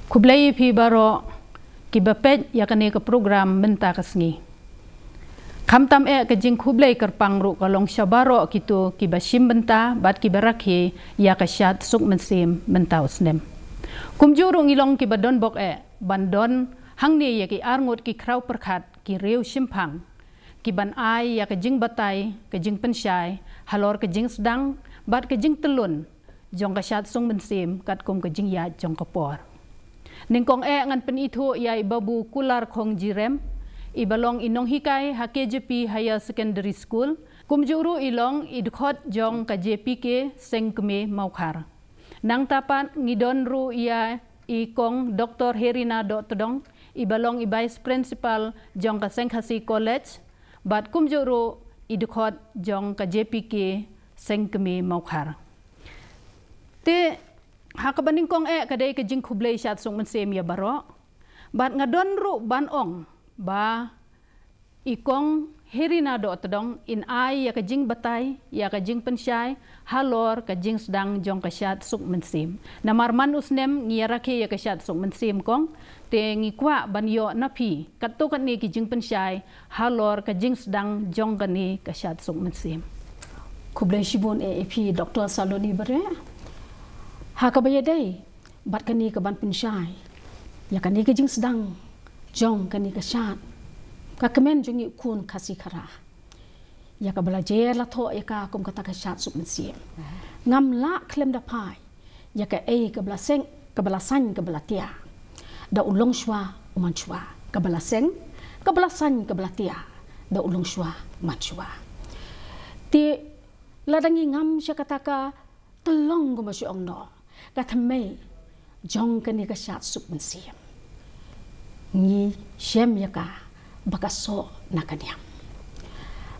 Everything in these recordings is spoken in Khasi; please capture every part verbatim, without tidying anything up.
Khublei ïa phi baroh kiba peit ïa kane ka program mynta ka sngi. Khamtam eh ka jingkhublei kyrpang ruh ka long sha baroh kito kiba shim bynta bad kiba rakhe ïa ka shad suk mynsiem mynta u snem. Kumjuh ruh ngi long kiba don bok eh ban don hangne ïa ki arngut ki khraw pyrkhat ki riew shemphang, kiban ai ïa ka jingbatai, ka jingpynshai halor ka jingsdang bad ka jingtyllun jong ka shad suk mynsiem katkum ka jingïaid jong ka por. Nyngkong eh ngan pynithuh ïa i Babu Kular Khong Jirem, iba long i nonghikai ha K J P Higher Secondary School, kumjuh ruh i long i dkhot jong ka J P K Seng Kmie Mawkhar. Nangta pat ngi don ruh ïa i Kong Doktor Herina Dohtdong, iba long i Vice Principal jong ka Seng Khasi College, bad kumjuh ruh i dkhot jong ka J P K Seng Kmie Mawkhar. Te ha kaba nyngkong eh ka dei ka jingkhublei shad suk mynsiem ïa baroh. Bad nga don ruh ban ong ba i Kong Herina Dohtdong in ai ïa ka jingbatai, ïa ka jingpynshai halor ka jingsdang jong ka shad suk mynsiem. Namar man u snem ngi ïa rakhe ïa ka shad suk mynsiem, Kong, te ngi kwah ban ïoh na phi katto katne ki jingpynshai halor ka jingsdang jong kane ka shad suk mynsiem. Khublei shibun eh ïa phi Doktor Saloni Bareh. Ha kaba ïadei bad kane ka ban pynshai ïa kane ka jingsdang jong kane ka shad, ka kmen jong ngi u khun Khasi Khara, ïa kaba la jer la thoh ïa ka kum kata ka shad suk mynsiem, ngam lah khlem da phai ïa kaei kaba la seng, kaba la saiñ, kaba la tiah, da u long shuwa u man shuwa. Kaba la seng, kaba la saiñ, kaba la tiah, da u long shuwa u man shuwa. Te lada ngi ngam sha kata ka tyllong kumba shu ong noh, ka thymmei jong kane ka shad suk mynsiem, ngi shem ïa ka ba ka soh na ka niam.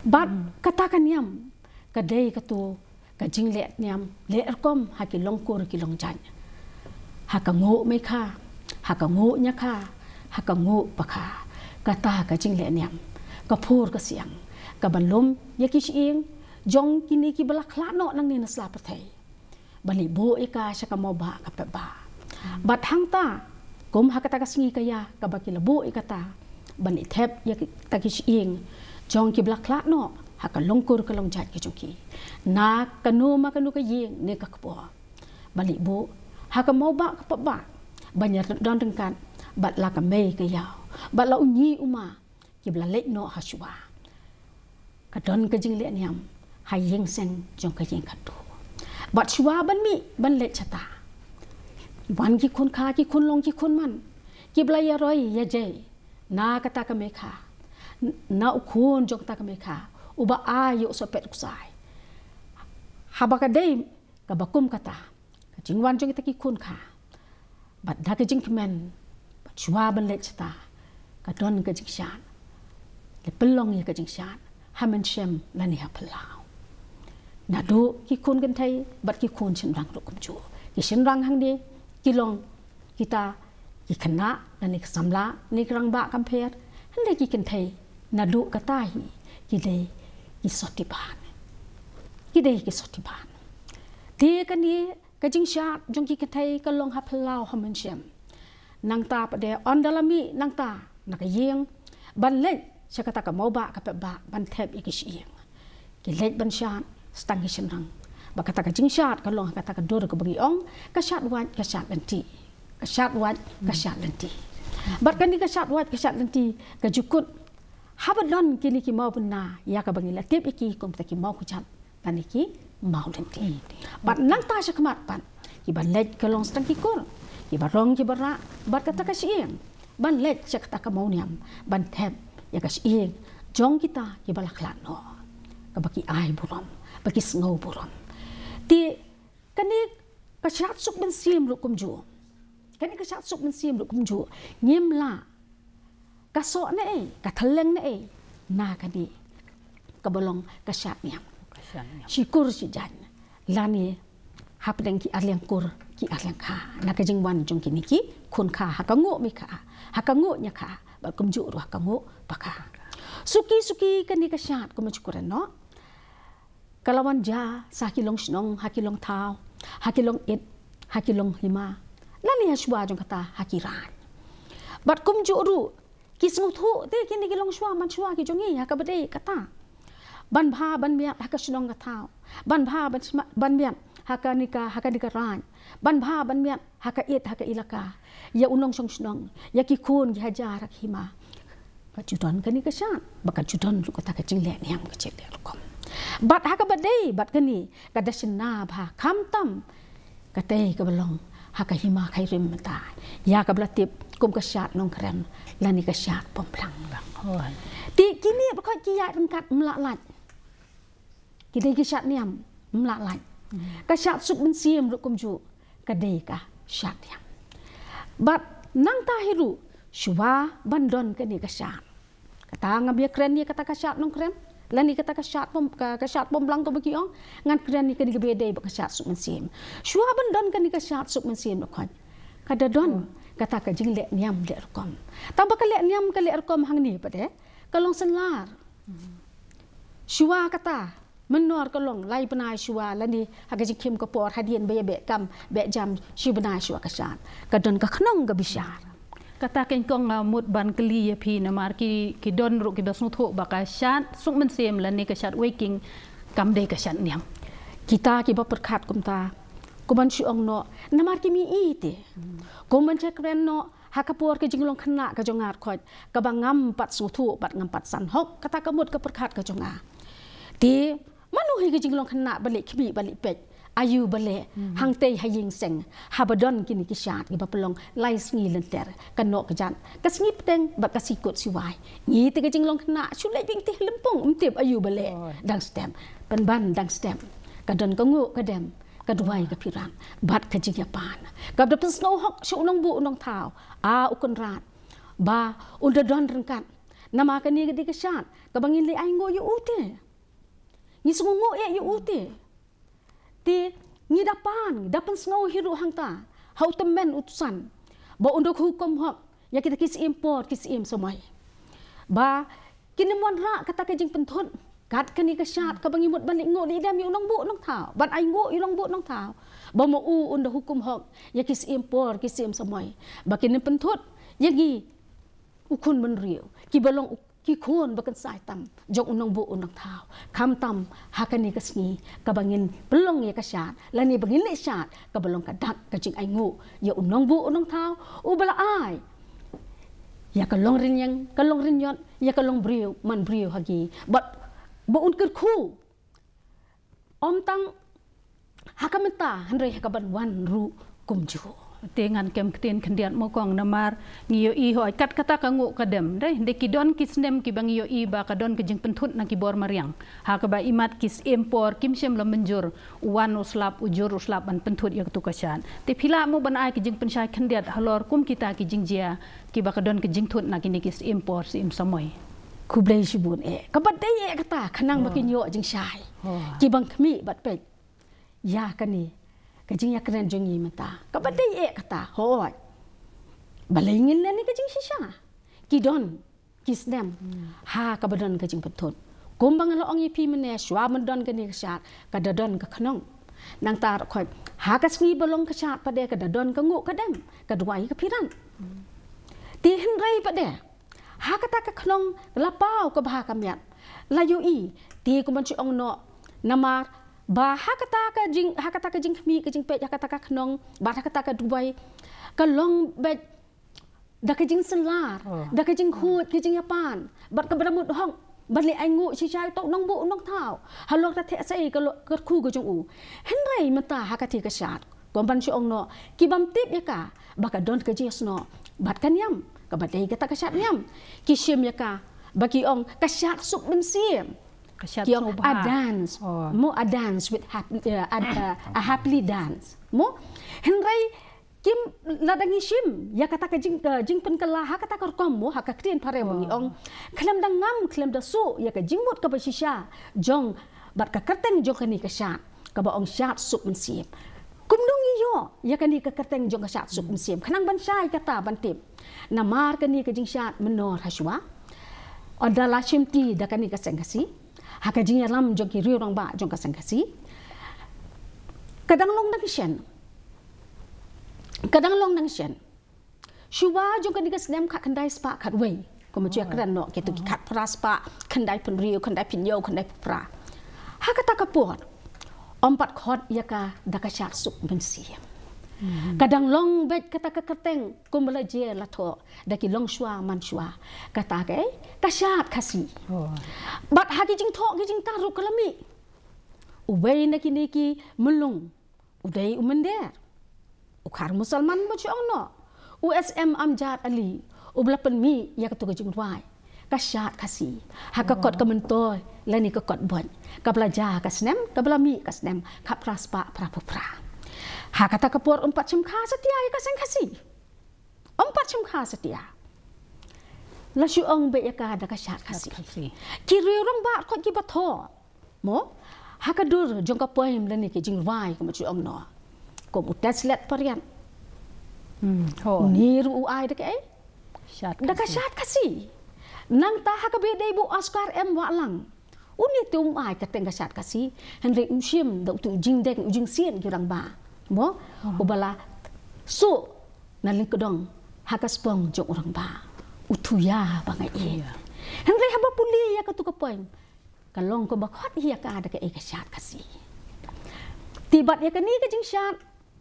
Bad kata ka niam ka dei kato ka jingleh niam leh rukom ha ki longkur ki longjait, ha ka nguh meikha, ha ka nguh ñiakha, ha ka nguh pakha. Kata ka jingleh niam ka phur ka siang, ka ban lum ïa ki shyieng jong kine kiba la khlad noh nangne na sla pyrthei, ban leit buh ïa ka sha ka mawbah ka pepbah. Bad hangta, kum ha kata ka sngi ka ïa kaba ki la buh ïa kata, ban leit thep ïa kita ki shyieng jong kiba la khlad noh ha ka longkur ka longjait ka jong ki, na kano ma kano ka ïing ne ka kpoh, ban leit buh ha ka mawbah ka pepbah, ban ïa don ryngkat bad la ka mei ka ïaw, bad la u ñi u ma kiba la leit noh ha shuwa. Ka don ka jingleh niam ha ïing seng jong ka ïing khatduh. Bad shuwa ban mih ban leit shata, wan ki khun kha, ki khun long, ki khun man, kiba la ïaroi ïajei na kata ka meikha, na u khun jong kata ka meikha uba ai ïa u sohpet u ksai. Haba ka dei kaba kum kata ka jingwan jong kita ki khun kha, bad da ka jingkmen, bad shuwa ban leit shata, ka don ka jingshad, la pynlong ïa ka jingshad ha mynshem lane ha phyllaw. Naduh ki khun kynthei bad ki khun shynrang ruh kumjuh. Ki shynrang hangne ki long kita ki khynnah lane ki samla ne ki rangbah kam pher, hynrei ki kynthei naduh kata hi ki dei ki sotti ban, ki dei ki sotti ban. Te kane ka jingshad jong ki kynthei ka long ha phyllaw ha mynshem. Nangta pat de ynda la mih nangta na ka ïing ban leit sha kata ka mawbah ka pepbah ban thep ïa ki shyieng, ki leit ban shad tang ki shynrang. Bad kata ka jingshad ka long ha kata ka dur kaba ngi ong ka shad wait ka shad lynti, ka shad wait ka shad lynti. Bad kane ka shad wait ka shad lynti ka ju kut haba don kine ki mawbynna ïa kaba ngi la tip ïa ki kum kita ki mawkjat lane ki mawlynti. Bad nangta sha khmat pat, kiban leit ka long tang ki kur, kiba rong kiba rah bad kata ka shyieng, ban leit sha kata ka mawniam ban thep ïa ka shyieng jong kita kiba la khlad noh, kaba ki ai burom, ba ki sngew burom. Te kane ka shad suk mynsiem ruh kumjuh. Kane ka shad suk mynsiem ruh kumjuh. Ngim lah, ka soh naei, ka thylleng naei na kane kaba long ka shad niam. Ka shad niam. Shi kur shi jaiñ lane hapdeng ki arliang kur ki arliang kha, na ka jingwan jong kine ki khun kha ha ka nguh meikha, ha ka nguh ñiakha, bad kumjuh ruh ha ka nguh pakha. Suki suki kane ka shad kumba ju kren noh, ka la wan jia sa ha ki longshnong, ha ki longthaw, ha ki longit, ha ki longhima, Lane ha shuwa jong kata ha ki rain. Bad kumjuh ruh ki sngewthuh te kine ki longshuwa manshuwa ki jong ngi ha kaba dei kata. Ban bha ban miat ha ka shnong ka thaw. Ban bha ban, shma- ban miat ha kane ka, ha kane ka rain. Ban bha ban miat ha ka it ha ka ilaka. Ïa u nongshong shnong, ïa ki khun ki hajar ha ka hima. Ka ju don kane ka shad, ba ka ju don ruh kata ka jingleh niam ka jingleh rukom. Bad ha kaba dei bad kane, ka da shna bha khamtam katei kaba long ha ka hima ka rim mynta, ïa kaba la tip kum ka shad Nongkrem lane ka shad Pomblang. Te kine ba khot ki ïaid ryngkat, ym lah lait. Ki dei ki shad niam, ym lah lait. Ka shad suk mynsiem ruh kumjuh ka dei ka shad niam. Bad nangta hi ruh, shuwa ban don kane ka shad, kata ngam ïa kren ïa kata ka shad Nongkrem lane kata ka shad Pom-, ka, ka shad Pomblang kaba ki ong. Ngan kren ïa kane kaba dei ba ka shad suk mynsiem. Shuwa ban don kane ka shad suk mynsiem ruh khot, ka da don kata ka jingleh niam leh rukom. Tang ba ka leh niam ka leh rukom hangne pat de, ka long synlar. Shuwa kata, mynnor ka long lai bnai shuwa lane ha ka jingkhim ka por hadien ba ïa beh kam beh jam shi bnai shuwa ka shad, ka don ka khnong ka bishar. Kata keiñ kong nga mut ban kylli ïa phi, namar ki, ki don ruh kiba sngewthuh ba ka shad suk mynsiem lane ka shad weiking kam dei ka shad niam. Kita kiba pyrkhat kumta, kumban shu ong noh, namar kim ïohi te. Kumban shu kren noh, ha ka por ka jinglong khynnah ka jong nga ruh khot, kaba ngam pat sngewthuh bad ngam pat san hok, kata ka mut ka pyrkhat ka jong nga. Te mano hi ka jinglong khynnah ba leh khmih ba leh peit, aïu ba leh hangtei ha ïing seng, haba don kine ki shad kiba pynlong lai sngi lynter, ka noh ka jat, ka sngi bteng bad ka sngi kut siwai. Ngi te ka jinglong khynnah shu leit beit te ha lympung, ym tip aïu ba leh. Dang step, pynban dang step, ka don ka nguh ka dem, ka duwai ka phiran bad ka jingïapan. Kaba da pynsngew hok sha u nongbuh u nongthaw, a u Kynrad, ba un da don ryngkat. Namar kane ka dei ka shad kaba ngin leh ainguh ïa u te. Ngi sngewnguh ïa u te. Te ngi da pan, da pynsngew hi ruh hangta ha u tymmen u tusan, ba un da hukum hok ïa kita ki syiem por ki syiem samoi, ba kin ym wanrah kata ka jingpynthut kat kane ka shad kaba ngi mut ban leit nguh leit dem ïa u nongbuh u nongthaw, ban ainguh ïa u nongbuh u nongthaw, ba ma u un da hukum hok ïa ki syiem por ki syiem samoi, ba kin ym pynthut ïa ngi u khun bynriew kiba long u, ki khun ba kynsai tam jong u nongbuh u nongthaw. Khamtam ha kane ka sngi kaba ngin pynlong ïa ka shad lane ba ngin leh shad, kaba long ka dak ka jingainguh ïa u nongbuh u nongthaw uba la ai ïa ka longrynïeng, ka longryniot, ïa ka longbriew man briew ha ngi, bad ba un kyrkhu ym tang ha ka mynta hynrei ha kaban wan ruh kumjuh. Te ngan kem ktien khyndiat mo kong, namar ngi ïohi hooid kat kata ka nguh ka dem, dei, dei ki don ki snem kiba ngi ïohi ba ka don ka jingpynthut na ki bor mariang, ha kaba imat ki syiem por kim shym la mynjur, u wan u slap, u jur u slap ban pynthut ïa katu ka shad. Te phi lah mo ban ai ka jingpynshai khyndiat halor kum kita ki jingjia kiba ka don ka jingthut na kine ki syiem por syiem samoi? Khublei shibun eh. Kaba dei eh kata, khnang ba kin ïoh jingshai, kiban khmih bad peit ïa kane ka jingïakren jong ngi mynta. Kaba dei eh kata, hooid, balei ngin leh ne ka jingshisha? Ki don ki snem ha kaba don ka jingpynthut. Kumba nga la ong ïa phi mynne, shuwa ban don kane ka shad ka da don ka khnong. Nangta ruh khot, ha ka sngi ba long ka shad pat de ka da don ka nguh ka dem, ka duwai ka phiran. Te hynrei pat de ha kata ka khnong la paw ka bha ka miat, la ïohi. Te kumban shu ong noh, namar ba ha kata ka jing, ha kata ka jingkhmih ka jingpeit ha kata ka khnong bad ha kata ka duwai, ka long beit da ka jingsynlar, da ka jingkhuid ka jingïapan, bad kaba da mut hok ban leh ainguh shisha ïa uta u nongbuh u nongthaw halor kata theh sei, ka lo-, kyrkhu ka jong u. Hynrei mynta ha kata ka shad, kumban shu ong noh, kibym tip ïa ka ba ka don ka jingïasnoh bad ka niam, kaba dei kata ka shad niam, ki shim ïa ka ba ki ong ka shad suk mynsiem. Ka shad, ki ong sngewbha, a dance. Mo, a dance with hap-, eh, a, a, a happily dance mo. Hynrei kim, lada ngi shim ïa kata ka jing, ka jingpynkylla ha kata ka rukom mo, ha ka ktien phareng ba ngi ong, khlem da ngam, khlem da suh ïa ka jingmut kaba shisha jong bad ka kyrteng jong kane ka shad kaba ong shad suk mynsiem. Kumno ngi ïoh ïa kane ka kyrteng jong ka shad suk mynsiem? Khnang ban shai kata ban tip, namar kane ka jingshad mynnor ha shuwa ynda la shimti da kane ka seng Khasi, ha ka jingïalam jong ki riew rangbah jong ka seng Khasi, ka dang long dang shen. Ka dang long nang shen. Shuwa jong kane ka snem khatkhyndai spah khatwei. Kumba ju ïakren noh, kito ki khatphra spah, khyndai phew hynriew, khyndai phew hynñiew, khyndai phew phra. Ha kata ka por, ym pat khot ïa ka da ka shad suk mynsiem. Ka dang long beit kata ka kyrteng, kumba la jia la thoh, da ki longshuwa manshuwa. Kata ka, eh, ka shad Khasi. Bad ha ki jingthoh ki jingtar ruh ka la mih. Uwei na kine ki myllung, u dei u mynder, u khar Musalman ba ju ong noh, u S M Amjad Ali, uba la pynmih ïa kato ka jingrwai, ka shad Khasi, ha ka kot ka myntoi lane ka kot boit, kaba la jia ka snem, kaba la mih ka snem khatphra spah phra phew phra. Ha kata ka por ym pat shim kha satia ïa ka seng Khasi. Ym pat shim kha satia. La shu ong beit ïa ka da ka shad Khasi. Ki riew rangbah khot kiba thoh, mo, ha ka dur jong ka poem lane ka jingrwai, kumba ju ong noh, kum u Teslet Pariat, une ruh u ai da kaei? Da ka shad Khasi. Nangta ha kaba ïadei bad u Oscar M Wahlang, une te um ai kyrteng ka shad Khasi, hynrei u shim da uto u jingdeng u jingsien ki rangbah, mo, uba la suh na lyngkdong ha ka spong jong u rangbah, u thuia ba nga ïeit. Hynrei haba pule ïa kato ka poem, ka long kumba khot ïa ka da kaei? Ka shad Khasi. Te bad ïa kane ka jingshad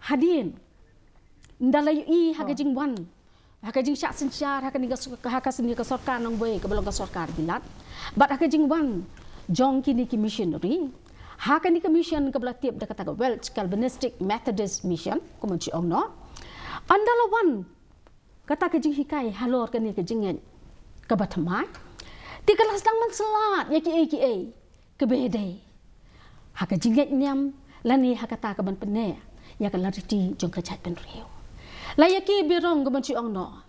hadien, ynda la ïohi ha ka jingwan, ha ka jingshah synshar ha kane ka s-, ha kane ka sorkar nongbei kaba long ka sorkar Bilat, bad ha ka jingwan jong kine ki missionary, ha kane ka mission kaba la tip da kata ka Welsh Calvinistic Methodist Mission, kumba ju ong noh. Ynda la wan kata ka jinghikai halor kane ka jingngeit kaba thymmai, te ka la sdang ban sylloh ïa kiei kiei kiba dei ha ka jingngeit niam lane ha kata ka ban pynneh ïa ka lariti jong ka jaitbynriew. La ïa ki byrong, kumba ju ong noh,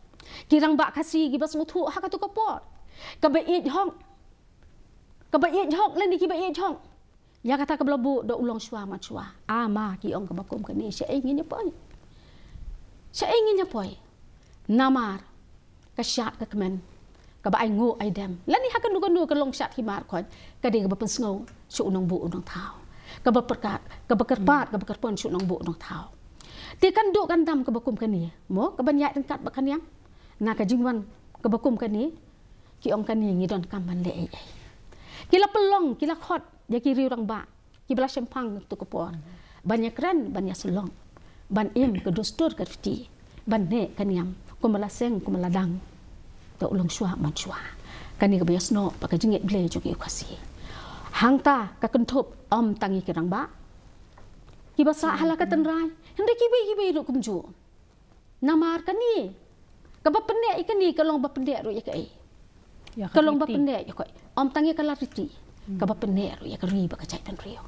ki rangbah Khasi kiba sngewthuh ha kato ka por, kaba ïeit hok, kaba ïeit hok lane kiba ïeit hok ïa kata kaba la buh da u longshuwa manshuwa. Ama, ki ong, kaba kum kane shaei ngin ïa poi? Shaei ngin ïa poi? Namar ka shad ka kmen kaba ainguh aidem lane ha kano kano ka long shad hima khot, ka dei kaba pynsngew sha u nongbuh u nongthaw, kaba pyrkhat, kaba kyrpad, kaba kyrpon sha u nongbuh u nongthaw. Te kan duh kan dam kaba kum kane, mo, kaban ïaid ryngkat bad ka niam na ka jingwan kaba kum kane? Ki ong, kane ngi donkam ban leh ei ei. Ki la pynlong, ki la khot ïa ki riew rangbah kiba la shemphang kato ka por ban ïakren, ban ïasyllok, ban im ka dustur ka riti, ban neh ka niam kumba la seng kumba la dang da u longshuwa manshuwa. Kane kaba ïasnoh bad ka jingngeit Blei jong ki u Khasi. Hangta ka kynthup ym tang ïa ki rangbah kiba sah ha la ka tynrai, hynrei kiwei kiwei ruh kumjuh. Namar kane, kaba pynneh ïa kane ka long ba pynneh ruh ïa kaei? Ka long ba pynneh ïa kaei? Ym tang ïa ka lariti, kaba pynneh ruh ïa ka ri bad ka jaitbynriew.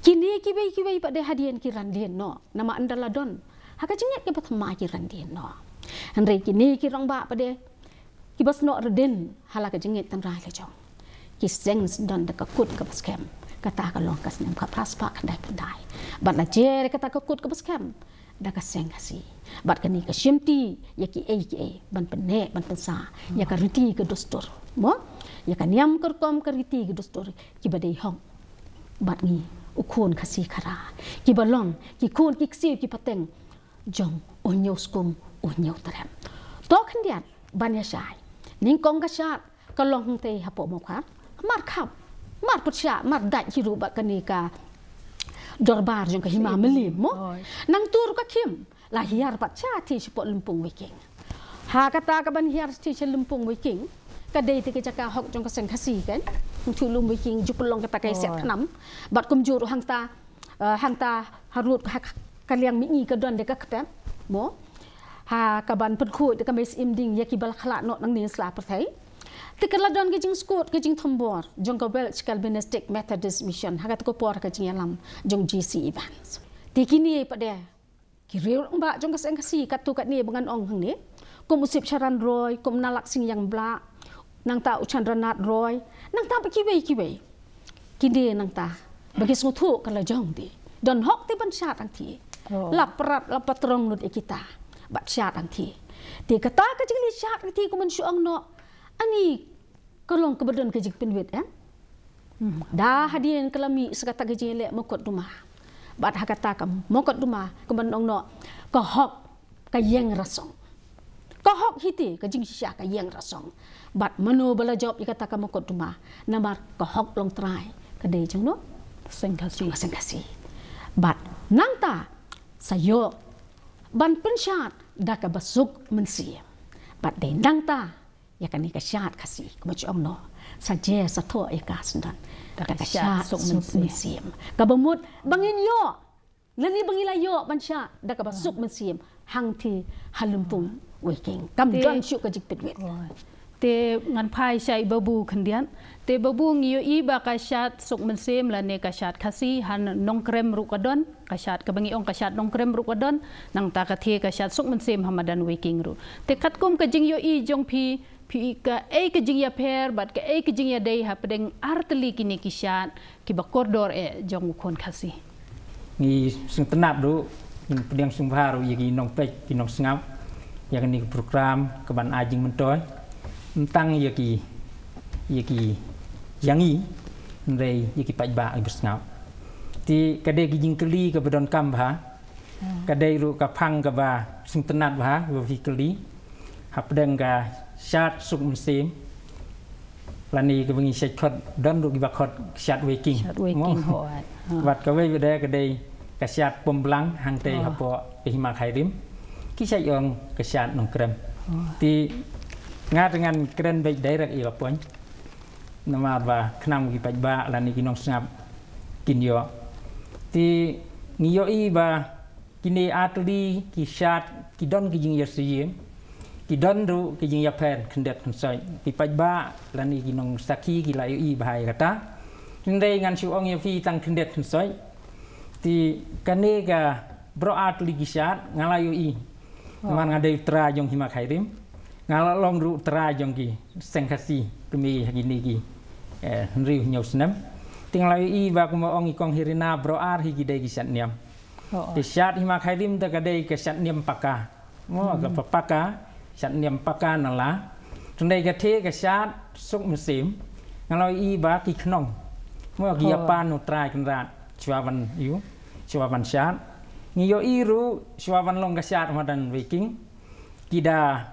Kine kiwei kiwei pat de hadien ki randien noh, namar ynda la don ha ka jingngeit kaba thymmai ki randien noh. Hynrei kine ki rangbah pat de kiba snoh rdin ha la ka jingngeit tynrai la jong, ki seng syndon da ka kut kaba skhem. Kata ka long ka snem khatphra spah khyndai phew khyndai. Bad la jer kata ka kut kaba skhem da ka seng Khasi. Bad kane ka shimti ïa kiei kiei ban pynneh, ban pynsah ïa ka riti ka dustur, mo, ïa ka niam ka rukom, ka riti ka dustur kiba dei hok bad ngi u khun Khasi Khara, kiba long ki khun ki ksiew ki pateng jong u hynñiew skum u hynñiew trep. To khyndiat ban ïa shai, nyngkong ka shad ka long hangtei hapoh Mawkhar, mar khap, mar pyrshah, mar dait hi ruh bad kane ka dorbar jong ka Hima Mylliem, mo. Nangta ruh ka khim la hiar pat sha te shapoh Lympung Weiking. Ha kata ka ban hiar te sha Lympung Weiking, ka dei te ka jaka hok jong ka seng Khasi, kan? Hangtei Lum Weiking ju pynlong kata ka ïasiat khnam. Bad kumjuh ruh hangta, eh, hangta harud ha ka liang mihngi ka don de ka kpep, mo, ha ka ban pynkhuid de ka mei Syiem Dieng ïa kiba la khlad noh nangne sla pyrthei. Te ka la don ka jingskud ka jingthombor jong ka Welsh Calvinistic Methodist Mission ha kata ka por, ka jingïalam jong J C Evans. Te kine pat de ki riew rangbah jong ka seng Khasi katto katne ba ngan ong hangne, kum u Sipsharan Roy, kum Nalak Sing Ïangblah, nangta u Chandranath Roy, nangta bad kiwei kiwei. Kine nangta ba ki sngewthuh ka la jong te, don hok te ban shad hangtei. La prat la patrong lut ïa kita bad shad hangtei. Te kata ka jingleit shad hangtei, kumban shu ong noh, ani ka long kaba don ka jingpynwit, eh? Da hadien ka la mih sa kata ka jingleh mokotduma. Bad ha kata ka mokotduma, kumban ong noh, ka hok ka ïeng rasong. Ka hok hi te, ka jingshisha ka ïeng rasong. Bad mano ba la jop ïa kata ka mukotduma, namar ka hok long trai ka dei jong no Seng Khasi. Seng Khasi. Bad nangta sa ïoh ban pynshad da kaba suk mynsiem. Bad dei nangta ïa kane ka shad Khasi, kumba ju ong no, sa jer sa thoh ïa ka syndon da ka shad suk mynsiem. Kaba mut ba ngin ïoh, lane ba ngi la ïoh ban shad da kaba suk mynsiem hangtei ha Lympung Weiking. Kam don shuh ka jingpynwit. Te ngan phai sha i Babu khyndiat. Te Babu, ngi ïohi ba ka shad suk mynsiem lane ka shad Khasi ha Nongkrem ruh ka don, ka shad kaba ngi ong ka shad Nongkrem ruh ka don, nangta ka thie ka shad suk mynsiem ha madan Weiking ruh. Te katkum ka jingïohi jong phi, phi ïohi kaei ka jingïapher bad kaei ka jingïadei hapdeng artylli kine ki shad kiba kordor eh jong u khun Khasi? Ngi sngewtynnat ruh, ngi pdiang sngewbha ruh ïa ki nongpeit ki nongsngap ïa kane ka program kaban ai jingmyntoi. Ym tang ïa ki, ïa ki ïa ngi, hynrei ïa ki paidbah kiba sngap. Te ka dei ka jingkylli kaba donkam bha. Ka dei ruh ka phang kaba sngewtynnat bha ba phi kylli. Hapdeng ka shad suk mynsiem lane kaba ngi shait khot, don ruh kiba khot shad Weiking. Shad Weiking, hooid. Bad kawei pat ka dei ka shad Pumblang hangtei hapoh ka Hima Khyrim. Ki shait ong ka shad Nongkrem. Te nga te ngan kren beit direct ïa ka point. Namar ba khnang ki paidbah lane ki nongsngap kin ïoh. Te ngi ïohi ba kine artylli ki shad ki don ki jingïasyriem, ki don ruh ki jingïapher khyndiat khynsoit. Ki paidbah lane ki nongsakhi ki la ïohi bha ïa kata. Hynrei ngan shu ong ïa phi tang khyndiat khynsoit. Te kane ka baroh artylli ki shad nga la ïohi. Namar nga dei u trai jong Hima Khyrim. Nga la long ruh u trai jong ki Seng Khasi kmie ha kine ki, eh, hynriew hynñiew snem. Te nga la ïohi ba kumba ong i kong Herina, baroh ar hi ki dei ki shad niam. Te shad Hima Khyrim te ka dei ka shad niam paka. Mo, ka pa-, paka, shad niam paka nala. Te hynrei ka thie ka shad suk mynsiem, nga la ïohi ba ki khnong, mo, ki ïapan u Trai Kynrad shuwa ban ïoh, shuwa ban shad. Ngi ïohi ruh shuwa ban long ka shad madan Weiking, ki da,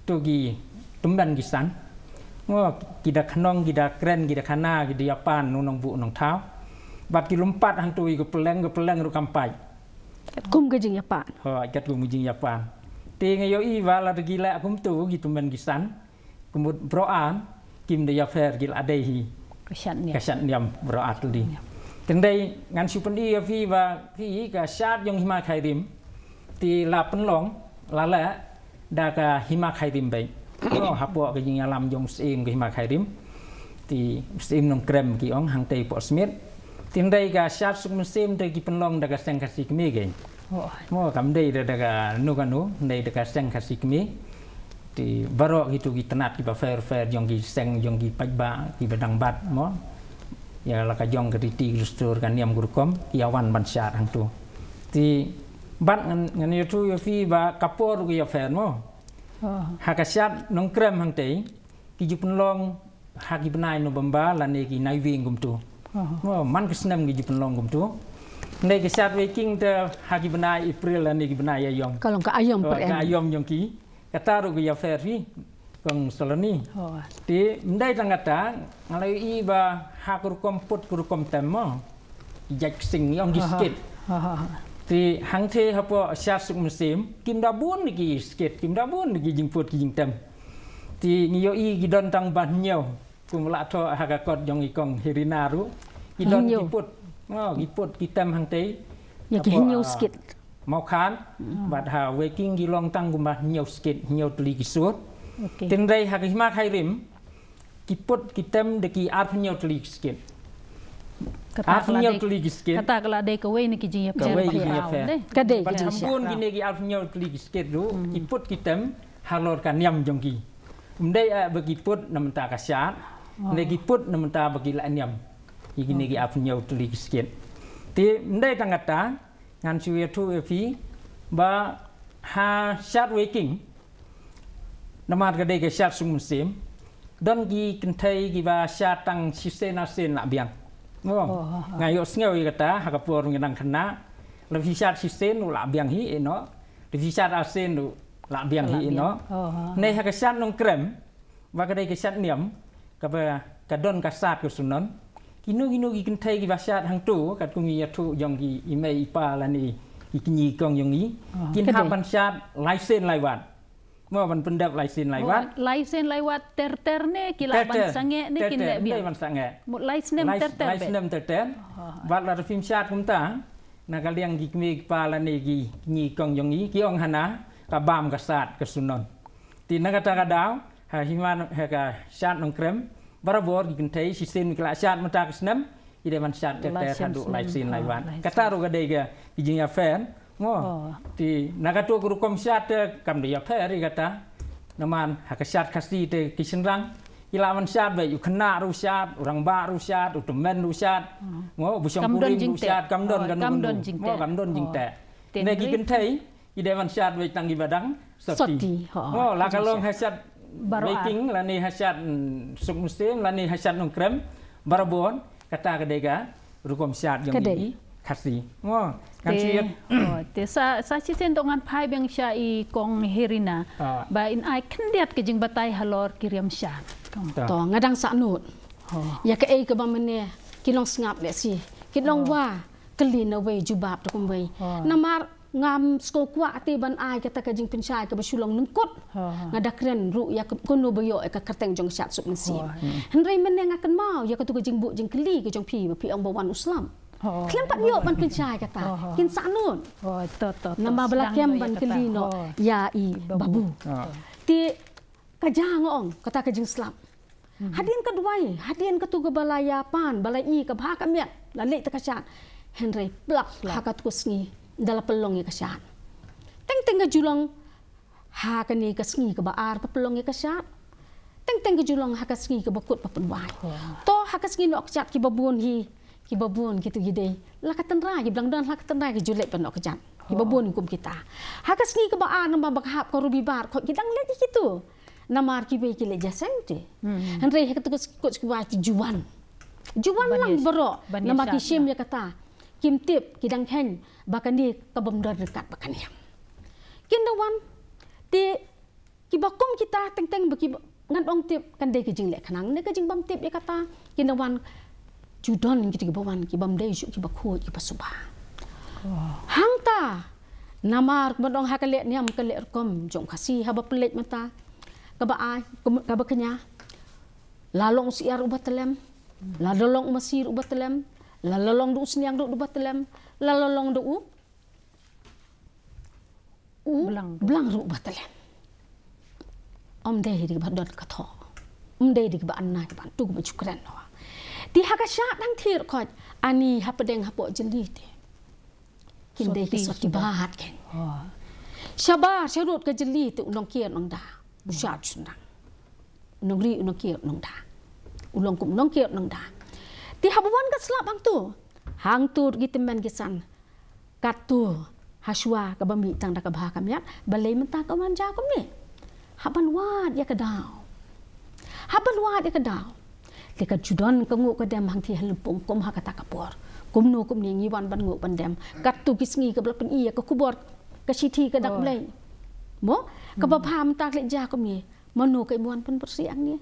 to, ki tymmen ki san. Mo, ki da khnong, ki da kren, ki da khana, ki da ïapan u nongbuh nongthaw. Bad ki lum pat hangto ïa ka pylleng, ka pylleng ruh kam pait. Katkum ka jingïapan. Hooid, katkum ka jingïapan. Te nga ïohi ba lada ki leh kumto ki tymmen ki san, ka mut baroh ar kim da ïapher, ki la dei hi ka shad niam. Ka shad niam baroh artylli. Te hynrei ngan shu pyni ïa phi ba phi, ka shad jong Hima Khyrim te la pynlong, la leh da ka Hima Khyrim beit. Mo, hapoh ka jingïalam jong u Syiem ka Hima Khyrim. Te u Syiem Nongkrem ki ong hangtei Pohsmit. Te hynrei ka shad suk mynsiem te ki pynlong da ka Seng Khasi Kmie keiñ. Mo, kam dei da, da kano kano, hynrei da ka Seng Khasi Kmie. Te baroh kito ki tnat kiba pher pher jong ki seng, jong ki paidbah kiba dang bat, mo. Ïa la ka jong ka riti ka dustur, ka niam ka rukom, ki ïawan ban shad hangto. Te bad ngan, ngan ïathuh ïa phi ba ka por ruh ka ïapher, mo. Ha ka shad Nongkrem hangtei ki ju pynlong ha ki bnai November lane ki Naiwieng kumto. Mo, man ka snem ki ju pynlong kumto. Hynrei ka shad Weiking te ha ki bnai April lane ki bnai Aïom. Ka long ka Aïom, ka Aïom jong ki. Kata ruh ka ïapher hi, kong Saloni. Te ym dei tang kata, nga la ïohi ba ha ka rukom put ka rukom tem, mo, ki jait ksing, ïong ki skit. Te hangtei hapoh shad suk mynsiem kim da bun ki skit, kim da bun ki jingput ki jingtem. Te ngi ïohi ki don tang ba hynñiew. Kum la thoh ha ka kot jong i kong Herina ruh, ki don ki put. Oh, ki put ki tem hangtei. Ïa ki hynñiew skit. Mawkhan bad ha Weiking ki long tang kumba hynñiew skit, hynñiew tylli ki sur. Te hynrei ha ka Hima Khyrim ki put ki tem da ki arphew hynñiew tylli ki skit. Arphew hynñiew tylli ki skit. Kata ka la dei kawei na ki jingïapher. Kawei ki jingïapher. Ka dei ki jingïapher. Bad ha bun kine ki arphew hynñiew tylli ki skit ruh ki put ki tem halor ka niam jong ki. Ym dei eh ba ki put na bynta ka shad, ne ki put na bynta ba ki la niam. Ïa kine ki arphew hynñiew tylli ki skit. Te ym dei tang kata, ngan shu ïathuh ïa phi ba ha shad Weiking, namar ka dei ka shad suk mynsiem, don ki kynthei kiba shad tang shisien arsien la biang. Nga ïohsngew ïa kata ha ka por nga dang khynnah. La phi shad shisien u la biang hi, eh, noh. Te phi shad arsien ruh lah biang hi ino. Nei ha ka shad Nongkrem, ba ka dei ka shad niam, kaba ka don ka sad ka sunon. Kino kino ki kynthei kiba shad hangto, katkum i ïathuh jong ki i mei i pa lane ki kñi kong jong i, kin hap ban shad lai sien lai wat. Mo, ban pyndep lai sien lai wat. Lai sien lai wat ter ter ne ki lah ban sangeh ne kin leh biang. Ban sangeh. Mo, lai snem ter ter. Lai snem ter ter. Bad lada phim shad kumta, na ka liang ki kmie ki kpa lane ki kñi kong jong i, ki ong hana ka bam ka sad ka sunon. Te na kata ka daw, ha hima ha ka shad Nongkrem, barabor ki kynthei shisien ki la shad mynta ka snem, ki dei ban shad ter ter haduh lai sien lai wat. Kata ruh ka dei ka ki jingïapher. Mo. Te na kato ka rukom shad te kam dei ïapher ïa kata. Namar ha ka shad Khasi te ki shynrang ki lah ban shad beit, u khynnah ruh shad, u rangbah ruh shad, u tymmen ruh shad. Mo, u shongkurim ruh shad, kam don kano kano. Mo, kam don jingteh. Te ne ki kynthei ki dei ban shad beit tang kiba dang soti. Soti, ho. Mo, la ka long ha shad Baroh ar. Beiking lane ha shad, mm, Suk Mynsiem lane ha shad Nongkrem, barabor kata ka dei ka rukom shad jong i Khasi. Mo, kan shu ïa. Te sa, sa shisien to ngan phai biang sha i Kong Herina. Ba in ai khyndiat ka jingbatai halor ki riam shad. To, nga dang sah nud. Ïa kaei kaba mynne ki long sngap lehse, ki long wa kylli na wei jubab da kumwei. Namar ngam sngewkwah kwah te ban ai kata ka jingpynshai kaba shu long nyngkut. Nga da kren ruh ïa ka, kano ba ïoh ïa ka kyrteng jong ka shad Suk Mynsiem. Hynrei mynne nga kynmaw ïa kato ka jingbuh jingkylli ka jong phi ba phi ong ba wan u slap. Khlem pat ïoh ban pynshai kata. Kin sah nud. Namar ba la kem ban kylli noh ïa i Babu. Te ka ja nga ong kata ka jingslap. Hadien ka duwai, hadien katu kaba la ïa pan, ba la i ka bha ka miat, la leit ta ka shad. Hynrei plak ha katu ka sngi da la pynlong ïa ka shad. Teng teng ka ju long ha kane ka sngi kaba ar ba pynlong ïa ka shad. Teng teng ka ju long ha ka sngi kaba kut ba pynwai. To ha ka sngi noh ka shad kiba bun hi, kiba bun kitu ki dei la ka tynrai, ki ba dang don la ka tynrai ki ju leit ban noh ka shad. Kiba bun kum kita. Ha ka sngi kaba ar namar ba ka hap ka Robibar, ko ki dang leit kitu. Namar kiwei ki leit jingïaseng te. Hynrei ha katu ka kut kiba ju wan. Ju wan lang baroh namar ki shim ïa kata. Kim tip, ki dang kheiñ ba kane ka bym don ryngkat bad ka niam. Kin da wan te kiba kum kita teng teng ba ki ngan ong tip kan dei ka jingleh khnang ne ka jingbym tip ïa kata. Kin da wan ju don kita kiba wan kiba ym dei shuh kiba khuid kiba suba. Hangta namar kumba ong ha ka leh niam ka leh rukom jong Khasi haba pynleit mynta. Kaba ai, kaba kñia. La long u syiar uba tyllem, la long u masi ruh uba tyllem, la long da u sniang ruh uba tyllem, la long da u u blang ruh uba tyllem. Ym dei da kiba don ka thoh. Ym dei da kiba anna kiba antu kiba ju kren noh. Te ha ka shad dang thied khoit ani hapdeng hapoh jylli te. Kin dei ki soti bad ken. Shabar sharud ka jylli te u nongkiar nongda. U shad u shynrang. U nongri u nongkiar nongda. U long kum u nongkiar nongda. Te haba wan ka slap hangtu. Hangtu ki tymmen ki san. Katu hashwa kaba mih tang da ka bha ka miat. Balei mynta ka wan ja kumne. Hap ban wad ïa ka daw. Hap ban wad ïa ka daw. Te ka ju don ka nguh ka dem hangthie ha lympung kum ha kata ka por. Kumno kumne ngi wan ban nguh ban dem. Katu ki sngi kaba la pyni ïa ka khubor ka shithi ka dak Blei. Mo? Kaba bha mynta ka leit ja kumne. Mano ka im wan pynpyrsi hangne.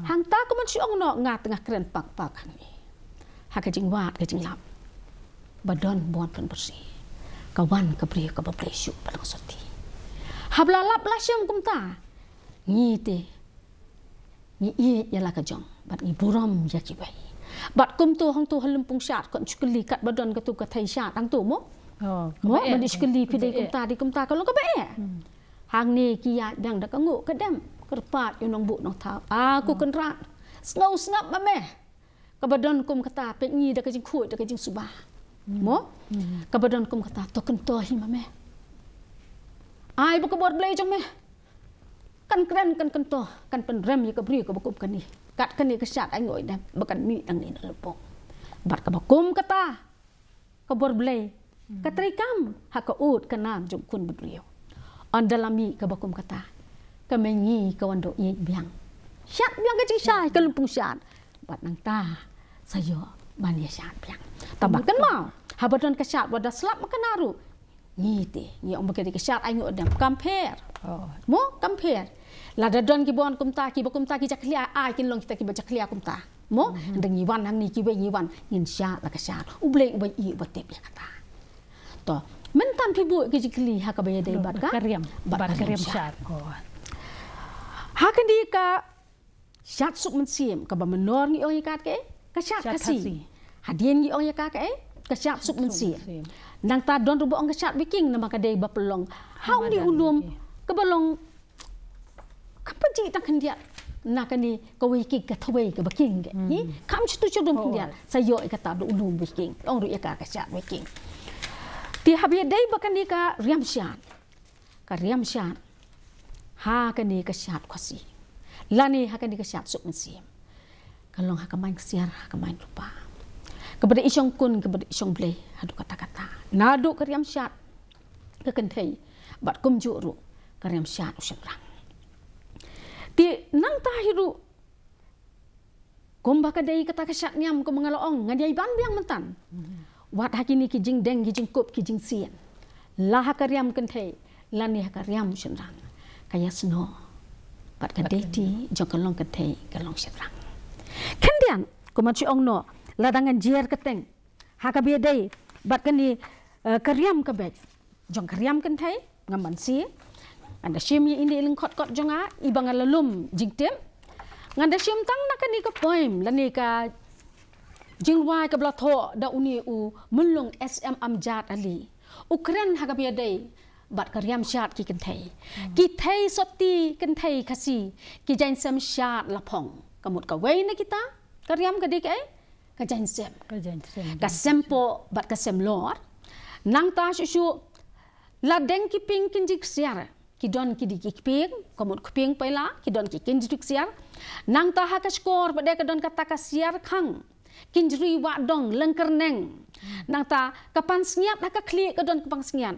Hangta kumban shu ong noh nga te nga kren pak pak hangne. Ha ka jingwad ka jinglap. Ba don ba wan pynpyrsi. Ka wan ka briew kaba briew shuh ba long soti. Haba la lap la shem kumta. Ngi te. Ngi ïeit ïa la ka jong. Bad ngi burom ïa kiwei. Bad kumto hangto ha lympung shad kon shu kylli kat ba don katu ka thei shad hangto mo. Mo ban shu kylli phi dei kumta dei kumta ka long kaba eh. Hangne ki ïaid biang da ka nguh ka dem. Kyrpad ïa u nongbuh nongthaw. A ko Kynrad. Sngew sngap ma me. Kaba don kum kata peit ngi da ka jingkhuid da ka jingsuba. Mo? Kaba don kum kata to kynto hi ma me. Ai ba ka bor Blei jong me. Kan kren kan kynto kan pynrem ïa ka briew kaba kum kane. Kat kane ka shad ai nguh dem ba kan mih nangne na lympung. Bad kaba kum kata. Ka bor Blei. Ka treikam ha ka ud ka nam jong khun bad briew. Ynda la mih kaba kum kata. Ka mei ngi ka wan doh ïeit biang. Shad biang ka jingshai ka lympung shad. Bad nangta sa ïoh ban ïa shad biang. Tang ba kynmaw haba don ka shad wat da slap ma ka na ruh. Ngi te, ngi ong ba ka dei ka shad ainguh dem, kam pher. Mo, kam pher. Lada don kiba wan kumta, kiba kumta ki jakhlia, ai kin long kita kiba jakhlia kumta. Mo, hynrei ngi wan hangne, kiwei ngi wan, ngin shad la ka shad. U Blei uba ïohi uba tip ïa kata. To, mynta phi buh ki jingkylli ha kaba ïadei bad ka, bad ka riam shad. Ha kane ka shad suk mynsiem, kaba mynno ngi ong ïa ka kaei, ka shad Khasi. Hadien ngi ong ïa ka kaei, ka shad suk mynsiem. Nangta don ruh ba ong ka shad wiking, namar ka dei ba pynlong ha une u lum, kaba long, kam pynjih tang khyndiat na kane kawei king, ka thawei kaba king. Hi, kam shu tu shu dum khyndiat, sa ïoh ïa kata da u lum wiking. Ong ruh ïa ka ka shad wiking. Te haba ïadei bad kane ka riam shad, ka riam shad ha kane ka shad Khasi, lane ha kane ka shad suk mynsiem, ka long ha ka main ksiar, ha ka main lypa. Kaba dei i shongkun, kaba dei i shongblei haduh katta katta. Naduh ka riam shad ka kynthei, bad kumjuh ruh ka riam shad u shynrang. Te nangta hi ruh, kumba ka dei kata ka shad niam, kumba nga la ong, ngan ïai ban biang mynta. Wat ha kine ki jingdeng, ki jingkup, ki jingsien, la ha ka riam kynthei lane ha ka riam shynrang, ka ïasnoh bad ka deiti jong ka long kynthei, ka long shynrang. Khyndiat, kumba shu ong noh, lada ngan jer kyrteng ha kaba ïadei bad kane, eh, ka riam ka beit jong ka riam kynthei, ngam banse. Ngan da shim ïa ine i lyngkot kot jong nga, iba nga la lum jingtip. Ngan da shim tang na kane ka poem lane ka jingrwai kaba la thoh da une u Myllung S M Amjad Ali. U kren ha kaba ïadei bad ka riam shad ki kynthei. Ki thei sotti kynthei Khasi, ki jaiñsem shad la phong. Ka mut kawei na kita ka riam ka dei kaei, ka jaiñsem. Ka jaiñsem. Ka sempoh bad ka semlor. Nangta shuh shuh, la deng ki ping kynjri ksiar, ki don ki dei ki kpieng, ka mut kpieng paila, ki don ki kynjri ksiar. Nangta ha ka shkor pat de ka don kata ka siar khang, kynjri wah dong, lyngkyrneng. Nangta ka pansngiat, ha ka khlieh ka don ka pansngiat.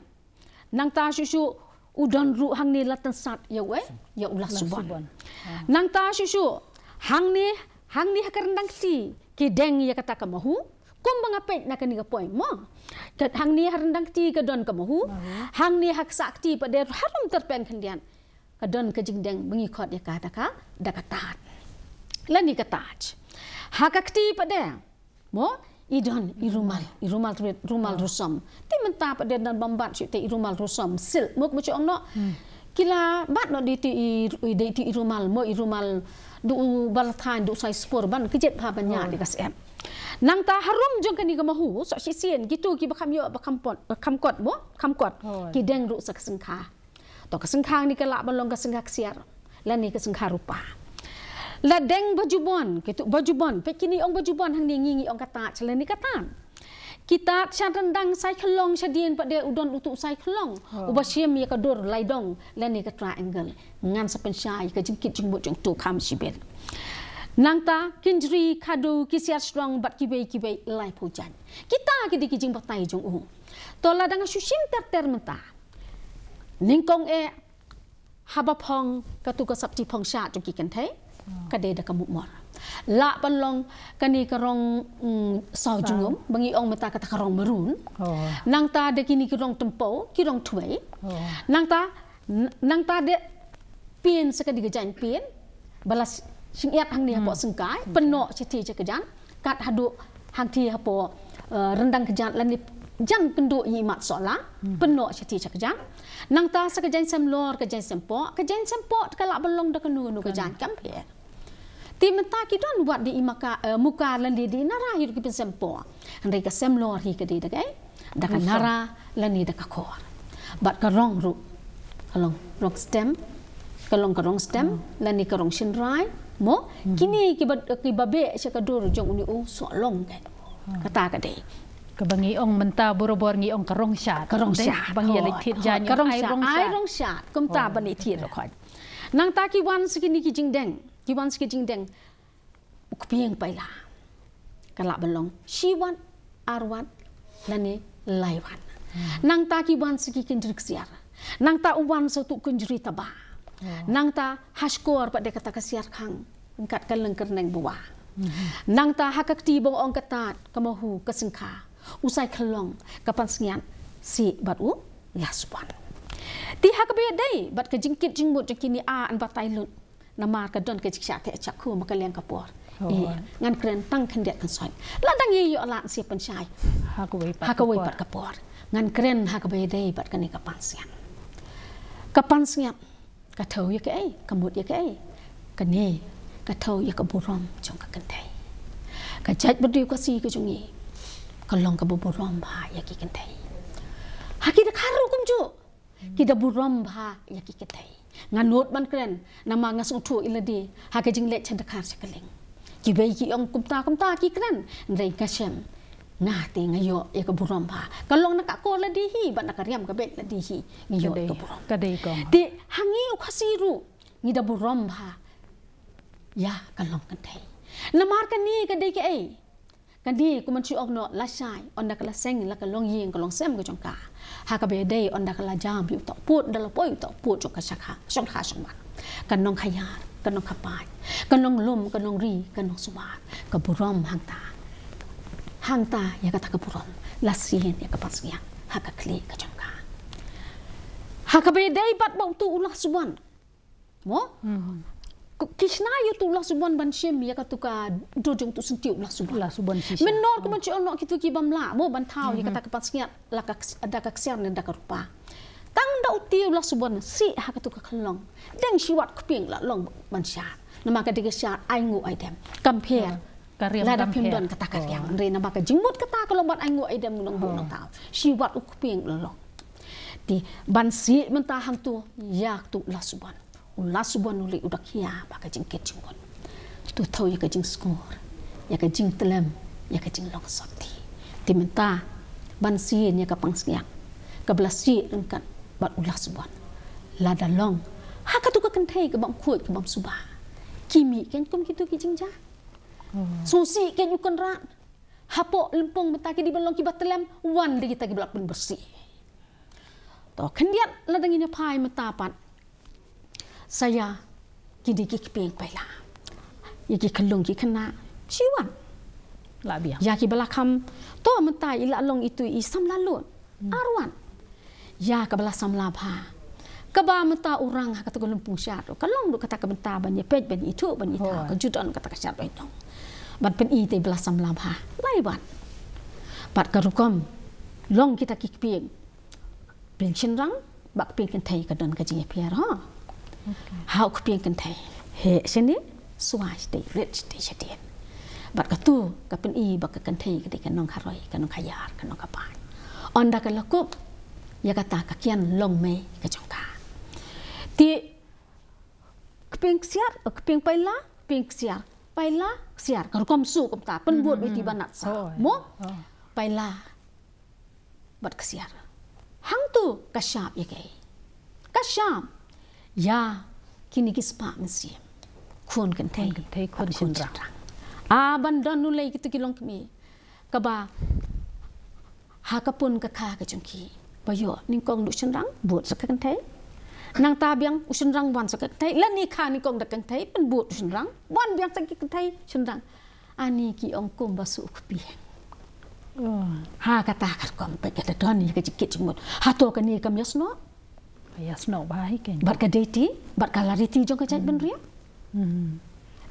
Nangta shuh shuh, u don ruh hangne la tynsat ïa u, eh, ïa u la subon. Nangta shuh shuh, hangne, hangne ha ka ryndang kti ki deng ïa kata ka mahu, kumba nga peit na kane ka poem mo. Ka hangne ha ryndang kti ka don ka mahu, hangne ha ka ksah kti pat de harum tyrpeng khyndiat ka don ka jingdeng ba ngi khot ïa ka da ka, da ka tad lane ka taj. Ha ka kti pat de mo, i don i rumal, i rumal, rumal rusom. Te mynta pat de don bym bat shuh te i rumal rusom silk mo, kumba shu ong noh. Ki la bat noh de te i, de te i rumal mo, i rumal, da u ba la thaiñ, da u sai spor ban kjit bha ban ñiah de ka syep. Nangta harum jong kane ka mahu, soh shisien kito kiba kham ïoh ba kham pot, kham kot mo, kham kot, ki deng ruh sa ka syngkha. To ka syngkha hangne ka lah ban long ka syngkha ksiar lane ka syngkha rupa. La deng bajubon, kito bajubon, peit kine ong bajubon, hangne ngi ngi ong ka taj lane ka tad. Ki tad sha ryndang, sai khyllong shadien pat de u don utu u sai khyllong uba shim ïa ka dur laidong lane ka triangle. Ngan sa pynshai ïa ka jingkit jingmut jong utu u kham shibit. Nangta kynjri khadduh, ki siar shnong bad kiwei kiwei laiphew jait. Kita ki dei ki jingbatai jong u. To lada nga shu shim ter ter mynta, nyngkong eh, haba phong katu ka sapti phong shad jong ki kynthei, ka dei da ka mukmor. Lah ban long kane ka rong, mm, saw jingum, ba ngi ong mynta kata ka rong maroon. Nangta de kine ki rong tympew, ki rong thwei. Nangta, n-, nangta de pin sa ka dei ka jaiñ pin, ba la s-, shyngiat hangne hapoh syngkai, pynnoh shathie sha ka jan, kat haduh hangthie hapoh, eh, ryndang ka jan lane jan kynduh ïa i mat sohla, pynnoh shathie sha ka jan. Nangta sa ka jaiñ semlor, ka jaiñ sempoh, ka jaiñ sempoh ka lah ban long da kano kano ka jaiñ, kam pher. Te mynta ki don wat de i maka, eh, muka lane de i nara hi ruh ki pynsempoh. Hynrei ka semlor hi ka dei da kaei, da ka nara lane da ka khor. Bad ka rong ruh ka long rong stem, ka long ka rong stem lane ka rong shynrai mo. Kine kiba, kiba beh sha ka dur jong une u soh long, kata ka dei. Kaba ngi ong mynta borabor ngi ong ka rong shad. Ka rong shad. Ba ngi ïa leit thied jaiñ, ka rong shad, ai rong shad. Kumta ba ngi thied ruh khot. Nangta ki wan sa kine ki jingdeng, ki wan sa ki jingdeng. U kpieng paila ka lah ban long shi wat, ar wat lane lai wat. Nangta ki wan sa ki kynjri ksiar. Nangta u wan sa utu u kynjri taba. Nangta ha shkor pat de kata ka siar khang, ryngkat ka lyngkyrneng ba wah. Nangta ha ka kti ba nga ong ka tad, ka mahu, ka syngkha, u sai khyllong, ka pansngiat, sih bad u Lasbon. Te ha kaba ïadei bad ka jingkit jingmut jong kine, a, yn batai lut. Namar ka don ka jingshah teh shah khum ha ka liang ka por. Ïa, ngan kren tang khyndiat kynsoit. La dang ïoh lad sha pynshai ha kawei pat ka por. Ngan kren ha kaba ïadei bad kane ka pansngiat. Ka pansngiat ka thew ïa kaei, ka mut ïa kaei? Kane ka thew ïa ka burom jong ka kynthei. Ka jaitbynriew Khasi ka jong ngi ka long kaba burom bha ïa ki kynthei. Ha ki dkhar ruh kumjuh, ki da burom bha ïa ki kynthei. Nga nud ban kren namar nga sngewthuh ïa lade ha ka jingleit sha dkhar sha kylleng. Kiwei ki ong kumta kumta ki kren, hynrei nga shem, nga te nga ïoh ïa ka burom bha. Ka long na ka kor lade hi bad na ka riam ka beit lade hi, nga ïoh ïa ka burom. Te ha ngi u Khasi ruh ngi da burom bha ïa ka long kynthei. Namar kane ka dei kaei? Kane kumba ngi ong noh, lashai ynda ka la seng la ka longïing ka longsem ka jong ka. Ha kaba ïadei ynda ka la jam ïa uta u pud, ynda la poi uta u pud jong ka shongkha shongman, ka nongkhaiar, ka nongkhapaid, ka nonglum, ka nongri, ka nongsumar, ka burom hangta. Hangta ïa kata ka burom la sien ïa ka pansngiat ha ka khlieh ka jong ka. Ha kaba ïadei bad ba utu u Lasbon, mo? Ki shna ïa utu u Lasbon ban shim ïa katu ka dur jong utu u syntiew u Lasbon. Mynnor kumba ngi ong noh, kitu ki bym lah mo ban thaw ïa kata ka pansngiat la ka, da ka ksiar ne da ka rupa. Tang da utu u Lasbon sih ha katu ka khyllung, deng shi wat kpieng la long ban shad. Namar ka dei ka shad ainguh aidem, kam pher. Lada phim don kata ka riang, hynrei namar ka jingmut kata ka long ban ainguh aidem, nongbuh nongthaw, shi wat u kpieng la long. Te ban sih mynta hangtu ïa utu u Lasbon. U Lasbon u leh u da khia bad ka jingkit jingmut. To thew ïa ka jingsngur, ïa ka jingtlem, ïa ka jinglong sopti. Te mynta ban sien ïa ka pansngiat kaba la sih ryngkat bad u Lasbon. Lada long ha katu ka kynthei ka bym khuid ka bym suba, ki mih kein kum kitu ki jingjia. Sngewsih kein u kynrad. Hapoh lympung mynta ki dei ban long kiba tlem, wan da kita kiba la pynbersih. To khyndiat, lada ngin ïa phai mynta pat sha ïa kine ki kpieng paila, ïa ki khyllung ki khynnah, shi wat. Ïa kiba la kham, to mynta i la long itu i samla lut, ar wat. Ïa kaba la samla bha, kaba mynta u rang ha kata ka lympung shad ruh ka long ruh kata ka bynta ban ïa peit, ban ïa ithuh, ban ïa ithuh ka ju don kata ka shad, ban ïa long, ban pyni ïa i ba la samla bha. Lai wat. Bad ka rukom long kita ki kpieng, kpieng shynrang bad kpieng kynthei ka don ka jingïapher, ha. Ha u kpieng kynthei, heh shane, suwai shatei, rit shatei shadien. Bad katu ka pyni ba ka kynthei ka dei ka nongkharoi, ka nongkhaiar, ka nongkhapaid. Ynda ka la kup ïa kata ka kian longmei ka jong ka. Te kpieng ksiar, kpieng paila, kpieng ksiar, paila, ksiar, ka rukom shu kumta, pynbud ïa i ba nat sa, mo? Paila bad ksiar. Hangtu ka shap ïa kaei? Ka shap ïa kine ki spah mynsiem, khun kynthei, khun shynrang. A ban don u lei kitu ki longkmie, kaba ha ka pun ka kha ka jong ki ba ïoh nyngkong da u shynrang, bud sa ka kynthei. Nangta biang u shynrang wan sa ka kynthei, lane kha nyngkong da ka kynthei, pynbud u shynrang, wan biang sa ka kynthei, shynrang. Ani ki ong kumba shu kpieng. Ha kata ka rukom pat ka da don ïa ka jingkit jingmut. Hato kane kam ïasnoh? Ïasnoh bha hi kein. Bad ka dei ti, bad ka la riti jong ka jaitbynriew.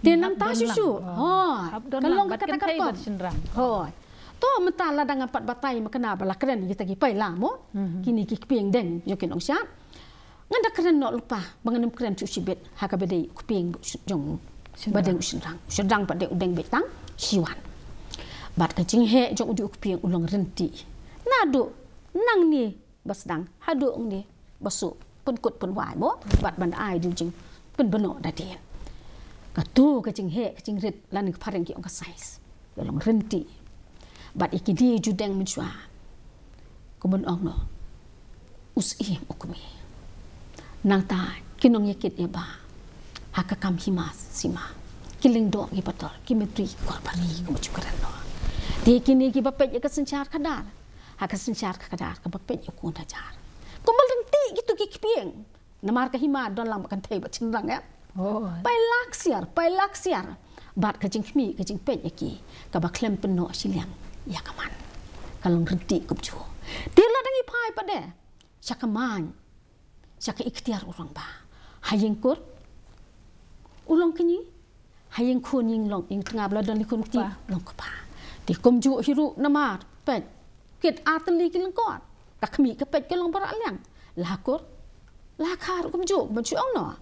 Te nangta shuh shuh, hooid, ka long ka kata ka rukom. Hooid. To mynta lada ngan pat batai ma kane ba la kren ïa kita ki paila mo, kine ki kpieng deng jong ki nongshad. Ngan da kren noh lypa ba ngan ym kren shuh shibit ha kaba dei u kpieng jong, ba deng u shynrang. U shynrang pat dei u deng beit tang shi wan. Bad ka jingheh jong u dei u kpieng u long rynti. Naduh nangne ba sdang haduh ngne ba shu pynkut pynwai mo, bad ban ai da u jingpynbnoh da dien. Katu ka jingheh, ka jingrit, lane ka phareng ki ong ka size, ka long rynti. Bad ïa kine ju deng mynshuwa, kumba ong noh, u syiem u kmie. Nangta ki nongïakit ïabah ha ka kam hima sima, ki lyngdoh ki patol, ki myntri ki kor bari, kumba ju kren noh. Te kine kiba peit ïa ka synshar khadar, ha ka synshar khadar kaba peit ïa u khun hajar. Kumba lynti kitu ki kpieng. Namar ka hima don lang bad kynthei bad shynrang, eh. Paila ksiar, paila ksiar. Bad ka jingkhmih, ka jingpeit ïa ki, kaba khlem pynnoh shiliang ïa ka man, ka long rynti kumjuh. Te lada ngi phai pat de, sha ka main, sha ka iktiar u rangbah. Ha ïing kur u long kñi, ha ïing khun ïing long, ïing tnga ba la don li khun kti, long kpa. Te kumjuh hi ruh namar peit, kit ar tylli ki lyngkot, ka khmih ka peit ka long ba rah liang. La ha kur, la ha kha ruh kumjuh, kumjuh ong noh.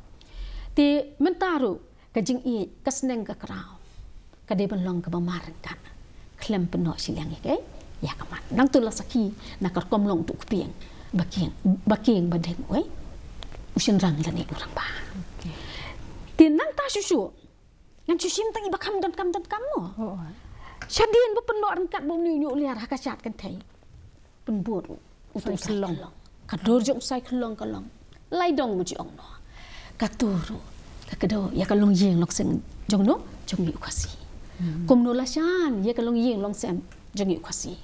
Te mynta ruh ka jingïeit, ka sneng ka kraw ka dei ban long kaba mar ryngkat, khlem pynnoh shiliang ïa ka, ïa ka mat. Nangta la sakhi na ka rukom long utu u kpieng ba kieng, ba kieng ba deng, wei, u shynrang lane u rangbah. Te nangta shuh shuh ngan shu shim tang iba kham donkam donkam mo. Shadien ba pynnoh ryngkat ba une u ñiuh liar ha ka shad kynthei, pynbud u, utu u sai khyllong. Ka dur jong u sai khyllong ka long, lai dong, kumjuh ong noh. Katu ruh ka kdew ïa ka longïing longsem jong no, jong ngi u Khasi. Kumno la shan ïa ka longïing longsem jong ngi u Khasi,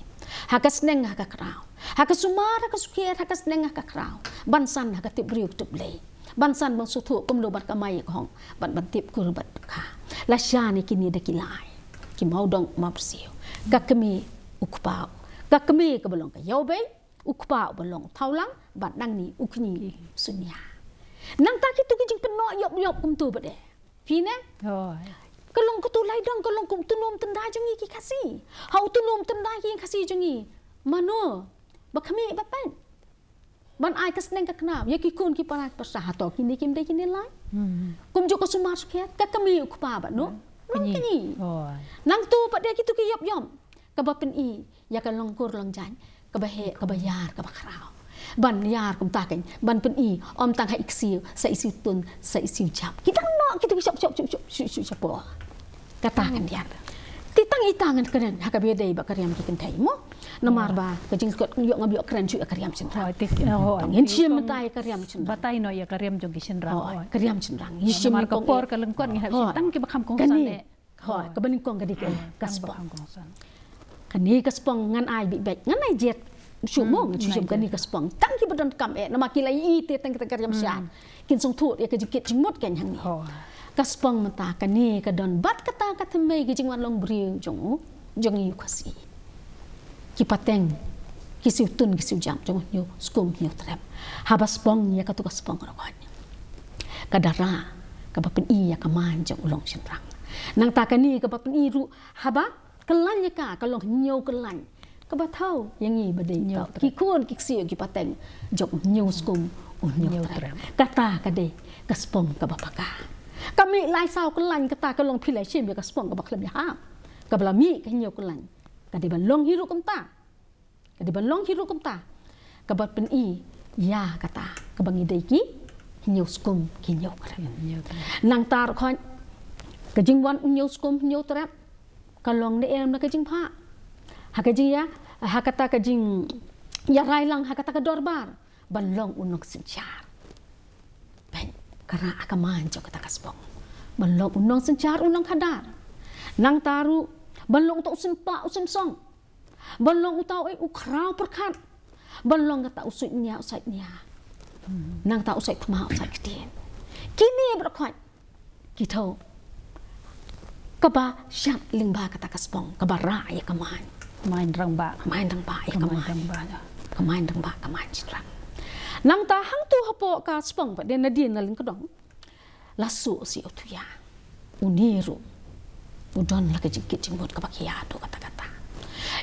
ha ka sneng ha ka kraw, ha ka sumar ha ka sukher, ha ka sneng ha ka kraw, ban san ha ka tip briew tip Blei, ban san ban sngewthuh kumno ban kamai ïa ka hok, ban, ban tip kur bad kha. La shan ïa kine da ki lai, ki mawdong mawbyrsiew. Ka kmie u kpa, ka kmie kaba long ka ïawbei, u kpa uba long u thawlang, bad nangne u kñi u sunia. Nangta kitu ki jingpynnoh ïop ïop kumtu pat de, phi ne? Ka long katu lai dong, ka long kum utu u num tyndai jong ngi ki Khasi. Ha utu u num tyndai ki Khasi jong ngi, mano ba khmih ba peit ban ai ka sneng ka khnam ïa ki khun ki para ki para, hato kine kim dei kine lai? Kumjuh ka sumar sukher, ka kmie u kpa bad no, nong kñi. Nangtu pat de kitu ki ïop ïop kaba pyni ïa ka long kur long jaiñ kaba heh, kaba ïar, kaba khraw. Ban ïar kumta keiñ, ban pyni, ym tang ha i ksiew, sa i siew tun, sa i siew jap. Ki dang noh kitu ki shop shop shop shop shop shop shop. Kata kan ïar. Te tang ita ngan kren ha kaba ïadei bad ka riam ki kynthei mo. Namar ba ka jingkot ïoh ngam ïoh kren shuh ïa ka riam shynrang. Ngin shim mynta ïa ka riam shynrang. Batai noh ïa ka riam jong ki shynrang. Ka riam shynrang. Namar ka por ka lyngkot ngi hap shim tang kiba kham kongsan eh. Hooid, kaba nyngkong ka dei ka, ka spong. Kane ka spong ngan ai beit beit, ngan ai jied shuh mo, ngan shu shim kane ka spong. Tang kiba donkam eh, namar ki la ïohi te tang kita ka riam sha. Kin sngewthuh ïa ka jingkit jingmut keiñ hangne. Ka spong mynta kane ka don bad kata ka thymmei ka jingwan long briew jong u, jong ngi u Khasi. Ki pateng, ki siew tun, ki siew jam jong u Hynñiewskum Hynñiewtrep. Haba spong ïa katu ka spong ruh keiñ, ka da rah kaba pyni ïa ka main jong u long shynrang. Nangta kane kaba pyni ruh haba kyllain ïa ka, ka long hynñiew kyllain, kaba thaw ïa ngi ba dei ki khun ki ksiew ki pateng jong u Hynñiewskum u Hynñiewtrep. Kata ka dei ka spong kaba paka. Ka mih lai saw kyllain, kata ka long phi la shim ïa ka spong kaba khlem ïahap, kaba la mih ka hynñiew kyllain. Ka dei ban long hi ruh kumta. Ka dei ban long hi ruh kumta, kaba pyni ïa kata kaba ngi dei ki Hynñiewskum ki Hynñiewtrep. Nangta ruh keiñ ka jingwan Hynñiewskum Hynñiewtrep ka long ne em na ka jingbha, ha ka jingïa, ha kata ka jingïarai lang ha kata ka dorbar ban long u nongsynshar. Peit, ka rah ha ka main jong kata ka spong ban long u nongsynshar, u nongkhadar. Nangta ruh ban long uta u sympa u symsong, ban long uta u, eh, u khraw pyrkhat, ban long kata u suit nia u sait nia. Nangta u sait thma u sait ktien. Kine baroh keiñ ki thaw kaba shad lyngba kata ka spong kaba rah ïa ka main. Main rangbah. Main rangbah ïa ka main. Ka main rangbah, ka main shynrang. Nangta hangtu hapoh ka spong pat de, nadien na lyngkdong la shu siew u Thuia. Une ruh u don la ka jingkit jingmut kaba khia haduh katta katta.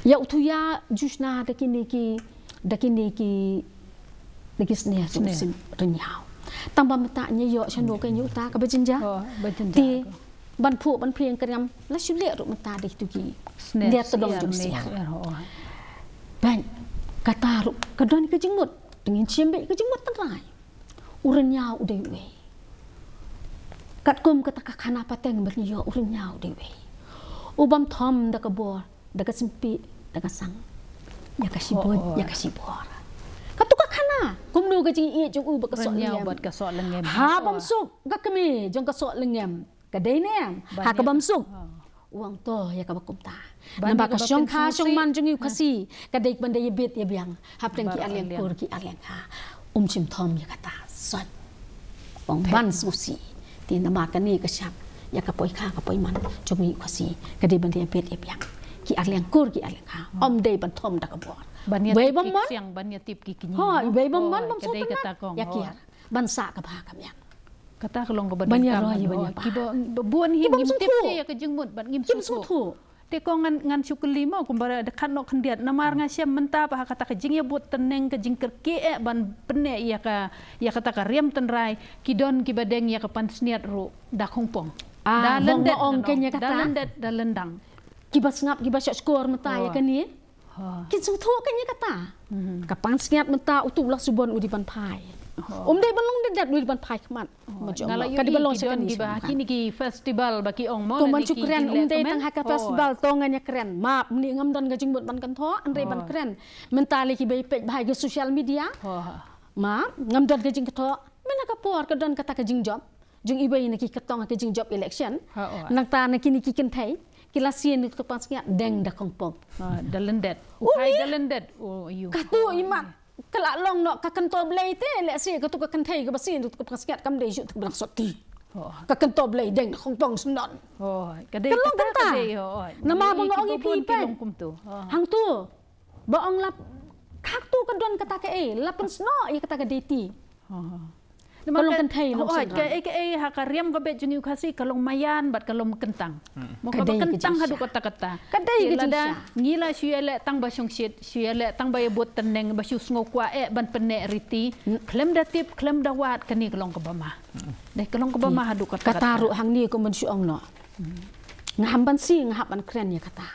Ïa u Thuia ju shna da kine ki, da kine ki, da ki sner jong u Sim Rynñiaw. Tang ba mynta ngi ïoh shano ka ïa uta kaba jynjar. Te ban phuh ban pyrshang ka riam la shu leh ruh mynta da kitu ki sner tdong jong u siar. Ban kata ruh ka don ka jingmut, te ngin shim beit ka jingmut tynrai. U Rynñiaw u dei uwei. Katkum kata ka khana pateng ba ngi ïoh, u Rynñiaw u dei uwei. U bym thom da ka bor, da ka sympi, da ka sang, ïa ka shibun, ïa ka shibor. Katu ka khana, kumno ka jingïeit jong u bad ka Sohlyngngiam. Ha bym suk ka kmie jong ka Sohlyngngiam ka dei ne em, ha ka bym suk. U ong to ïa kaba kumta. Namar ka shongkha shongman jong ngi u Khasi ka dei ban da ïabit ïabiang hapdeng ki arliang kur ki arliang kha. Um shym thom ïa kata. Sot. U ong ban sngewsih. Te namar kane ka shap ïa ka poi kha ka poi man jong ngi u Khasi ka dei ban da ïabit ïabiang ki arliang kur ki arliang kha. Um dei ban thom da ka bor. Ban ïa tip ki ksiang, ban ïa tip ki kñi. Hooid, wei bym mon bym sngewtynnat. Ïa kiar ban sah ka bha ka miat. Kata ka long kaba donkam. Ban ïa roi ban ïa bha. Kiba bun hi ngim tip te ïa ka jingmut bad ngim sngewthuh. Te ko ngan, ngan shu kylli mo kumba da khat noh khyndiat, namar nga shem mynta ba ha kata ka jingïabud tneng, ka jingkyrkieh ban pynneh ïa ka, ïa kata ka riam tynrai, ki don kiba deng ïa ka pansngiat ruh da khongpong. Da lyndet, da lyndet, da lyndang. Kiba sngap kiba shah shkor mynta ïa kane. Kin sngewthuh kein ïa kata. Ka pansngiat mynta utu u la shu bun u dei ban phai. Um dei ban long dep dep u dei ban phai khmat. Nga la ïohi ki don kiba ha kine ki festival ba ki ong mo, kumba shu kren, um dei tang ha ka festival to ngan ïa kren. Map, mynne ngam don ka jingmut ban kynthoh, hynrei ban kren. Mynta lei kiba peit bha ha ka social media. Map, ngam don ka jingkynthoh. Mynta ka por ka don kata ka jingjop jong iwei na ki kyrtong ha ka jingjop election. Nangta na kine ki kynthei ki la sien ïa ka pansngiat deng da khongpong. Da lyndet. U phai da lyndet. Katu i mat. Ka la long noh ka kynto blei te, lehse katu ka kynthei kaba sien ïa ka pansngiat kam dei shuh te ka ba dang sotti. Ka kynto blei deng da khongpong sngewdon. Ka long kata. Namar ba nga ong ïa phi peit hangtu ba ong la, hangtu ka don kata kaei, la pynsnoh ïa kata ka deiti. Ka long kynthei, long shynrang. Kaei kaei ha ka riam ka beit jong ngi u Khasi ka long maïan bad ka long kyntang. Mo, kaba kyntang haduh katta katta. Ka dei ka jingshisha. Ngi la shu ïaleh tang ba shongshit, shu ïaleh tang ba ïabud tneng, ba shu sngew kwah eh ban pynneh riti. Khlem da tip, khlem da wad, kane ka long kaba ma. Dei ka long kaba ma haduh katta katta. Kata ruh hangne kumba shu ong noh. Nga ham ban shu, nga hap ban kren ïa kata.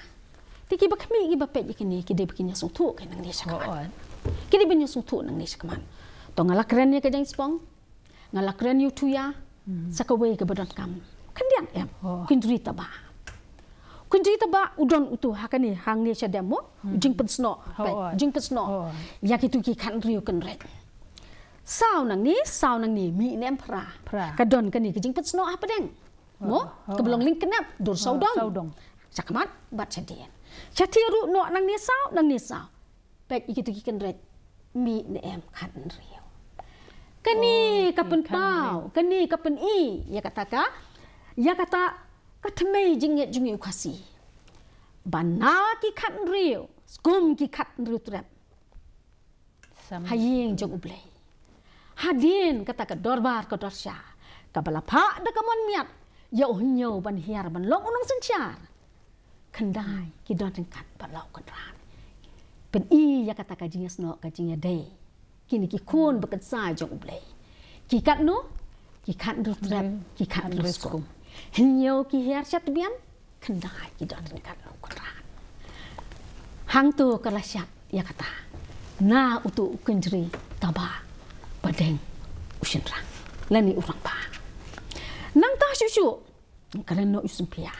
Te kiba khmih kiba peit ïa kine ki dei ba kin ïa sngewthuh kein nangne shakhmat. Ki dei ban ïa sngewthuh nangne shakhmat. To nga la kren ïa ka jingspong. Nga la kren ïa u Thuia. Sa kawei kaba donkam khyndiat em. Kynjri Taba. Kynjri Taba u don utu ha kane hangne shadem mo. U jingpynsnoh. Peit, jingpynsnoh ïa kitu ki khathynriew kynreit. Saw nangne, saw nangne, mih ne em phra. Ka don kane ka jingpynsnoh hapdeng. Mo, kaba long lyngknep, dur sawdong. Shakhmat bad shadien. Shathie ruh noh nangne saw, nangne saw. Peit ïa kitu ki kynreit. Mih ne em khathynriew. Kane ka pynpaw, kane ka pyni ïa kata ka, ïa kata ka thymmei jingngeit jong ngi u Khasi. Ba na ki khathynriew, skum ki khathynriew trep ha ïing jong U Blei. Hadien kata ka dorbar ka dorsha kaba la phah da ka mon miat ïa u hynñiew ban hiar ban long u nongsynshar. Khyndai ki don ryngkat ba la u kynrad. Pyni ïa kata ka jingïasnoh ka jingïadei. Kine ki khun ba kynsai jong U Blei. Ki katno? Ki khathynriew trep, ki khathynriew skum. Hynñiew ki hiar sha tbian, khyndai ki don ryngkat long u kynrad. Hangto ka la shad ïa kata na utu u Kynjri Taba ba deng u shynrang lane u rangbah. Nangta shuh shuh kren noh u Symphia.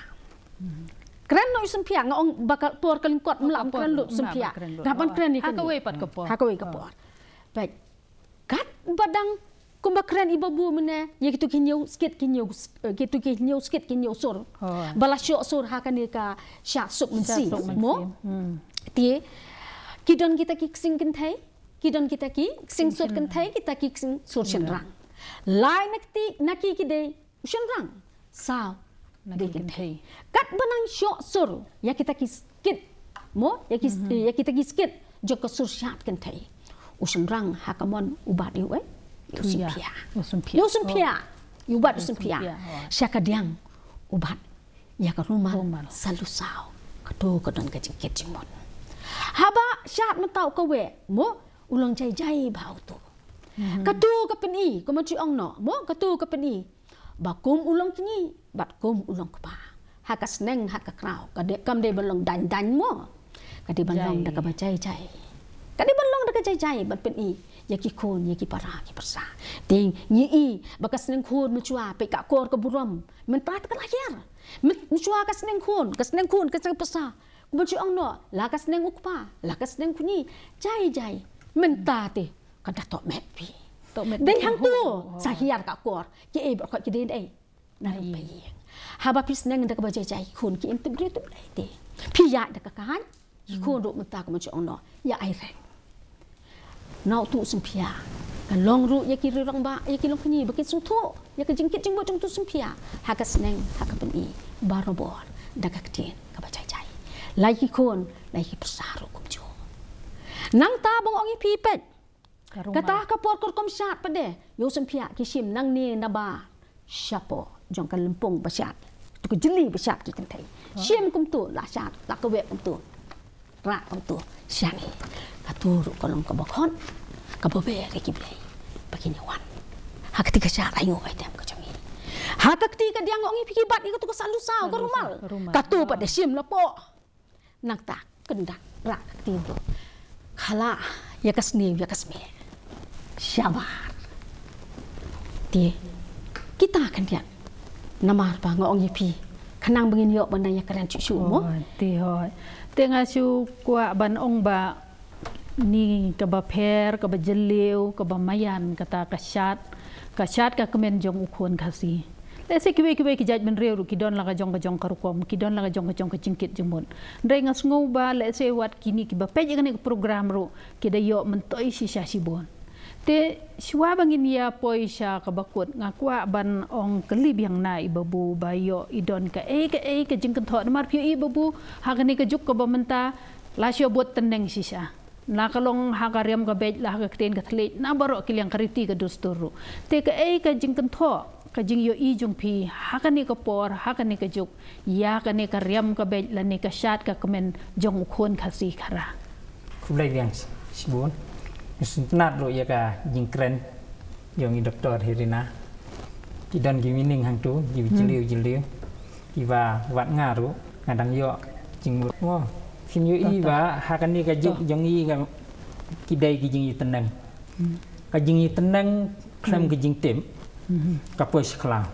Kren noh u Symphia, nga ong ba ka por ka lyngkot, ym lah ban kren lut u Symphia. Nga ban kren ïa kane ha kawei pat ka por. Ha kawei ka por. Peit, katba dang kumba kren i Babu mynne ïa kitu ki hynñiew skit ki hynñiew, eh, kitu ki hynñiew skit ki hynñiew sur ba la shoh sur ha kane ka Shad Suk Mynsiem mo. Te ki don kita ki ksing kynthei, ki don kita ki ksing sur kynthei, kita ki ksing sur shynrang. Lai na kti, na ki ki dei u shynrang, saw na ki kynthei. Katba nang shoh sur ïa kita ki skit mo, ïa ki, ïa kita ki skit jong ka sur shad kynthei, u shynrang ha ka mon u bat ïa u, eh, ïa u Symphia. Ïa u Symphia. Ïa u bat ïa u Symphia. Sha ka diang u bat ïa ka rumal. Sa lu saw. Kato ka don ka jingkit jingmut. Haba shad mynta u kawei mo, u long jai jai bha utu. Kato ka pyni, kumba ju ong noh mo, kato ka pyni ba kum u long kñi bad kum u long kpa. Ha ka sneng ha ka kraw, ka dei, kam dei ban long dang dang mo. Ka dei ban long da kaba jai jai. Ka dei ban long da ka jai jai ban pyni ïa ki khun ïa ki para ki pyrsa. Te ngi i ba ka sneng khun mynshuwa peit ka akor ka burom. Mynta te ka la hiar. Mynshuwa ka sneng khun, ka sneng khun, ka sneng pyrsa. Kumba ju ong noh, la ka sneng u kpa, la ka sneng kñi. Jai jai. Mynta te ka da tohmet phi. Dei hangto sa hiar ka akor. Kiei baroh ki dei dei na ri pa ïing. Haba phi sneng da kaba jai jai, khun ki im tip briew tip Blei te. Phi ïaid da ka kaiñ, ki khun ruh mynta kumba ju ong noh, ïa ai reng. Na utu u Symphia ka long ruh ïa ki rangbah, ïa ki longkñi ba kin sngewthuh ïa ka jingkit jingmut jong utu u Symphia ha ka sneng ha ka pyni barabor da ka ktien kaba jai jai. La ïa ki khun, la ïa ki pyrsa ruh kumjuh. Nangta ba nga ong ïa phi peit. Ka rumal. Kata ka por ka rukom shad pat de. Ïoh sngewthuh ki shim nangne naba shapoh jong ka lympung ba shad. To ka jylliew ba shad ki kynthei. Shim kumto la shad, la kawek kumto. Rah kumto. Sha ngi. Kato ruh ka long kaba khot, kaba wer ïa ki blei ba kin ïa wan. Ha kti ka shad ainguh aidem ka jong ngi. Ha kti ka diang ong ïa phi ki bat ïa kato ka salu saw ka rumal. Rumal. Kato pat de shim la poh. Nangta kyndan rah ka kti ruh. Khala ïa ka sniew ïa ka smieh. Shabar. Te kita khyndiat. Namar ba nga ong ïa phi, khnang ba ngin ïoh ban nang ïakren shuh shuh mo. Te hooid. Te nga shu kwah ban ong ba ni kaba pher, kaba jylliew, kaba maïan kata ka shad, ka shad ka kmen jong u khun Khasi. Lehse kiwei kiwei ki jaitbynriew ruh ki don la ka jong ka jong ka rukom, ki don la ka jong ka jong ka jingkit jingmut. Hynrei nga sngew ba lehse wat kine kiba peit ïa kane ka program ruh ki da ïoh myntoi shisha shibun. Te shuwa ba ngin ïa poi sha kaba kut, nga kwah ban ong kylli biang na i Babu ba ïoh i don kaei kaei ka jingkynthoh. Namar phi ïohi Babu, ha kane ka juk kaba mynta la shu bud tneng shisha. La ka long ha ka riam ka beit, la ha ka ktien ka thylliej, na baroh ki liang ka riti ka dustur ruh. Te kaei ka jingkynthoh, ka jingïohi jong phi ha kane ka por, ha kane ka juk, ïa kane ka riam ka beit lane ka shad ka kmen jong u khun Khasi Khara. Khublei biang shibun. Nga sngewtynnat ruh ïa ka jingkren jong i Doktor Herina. Ki don ki meaning hangto, ki jylliew jylliew. Kiba wat nga ruh nga dang ïoh jingmut. Mo, phin ïohi ba ha kane ka juk jong i ka, ki dei ki jingïatneng. Ka jingïatneng khlem ka jingtip ka poi sha khlaw.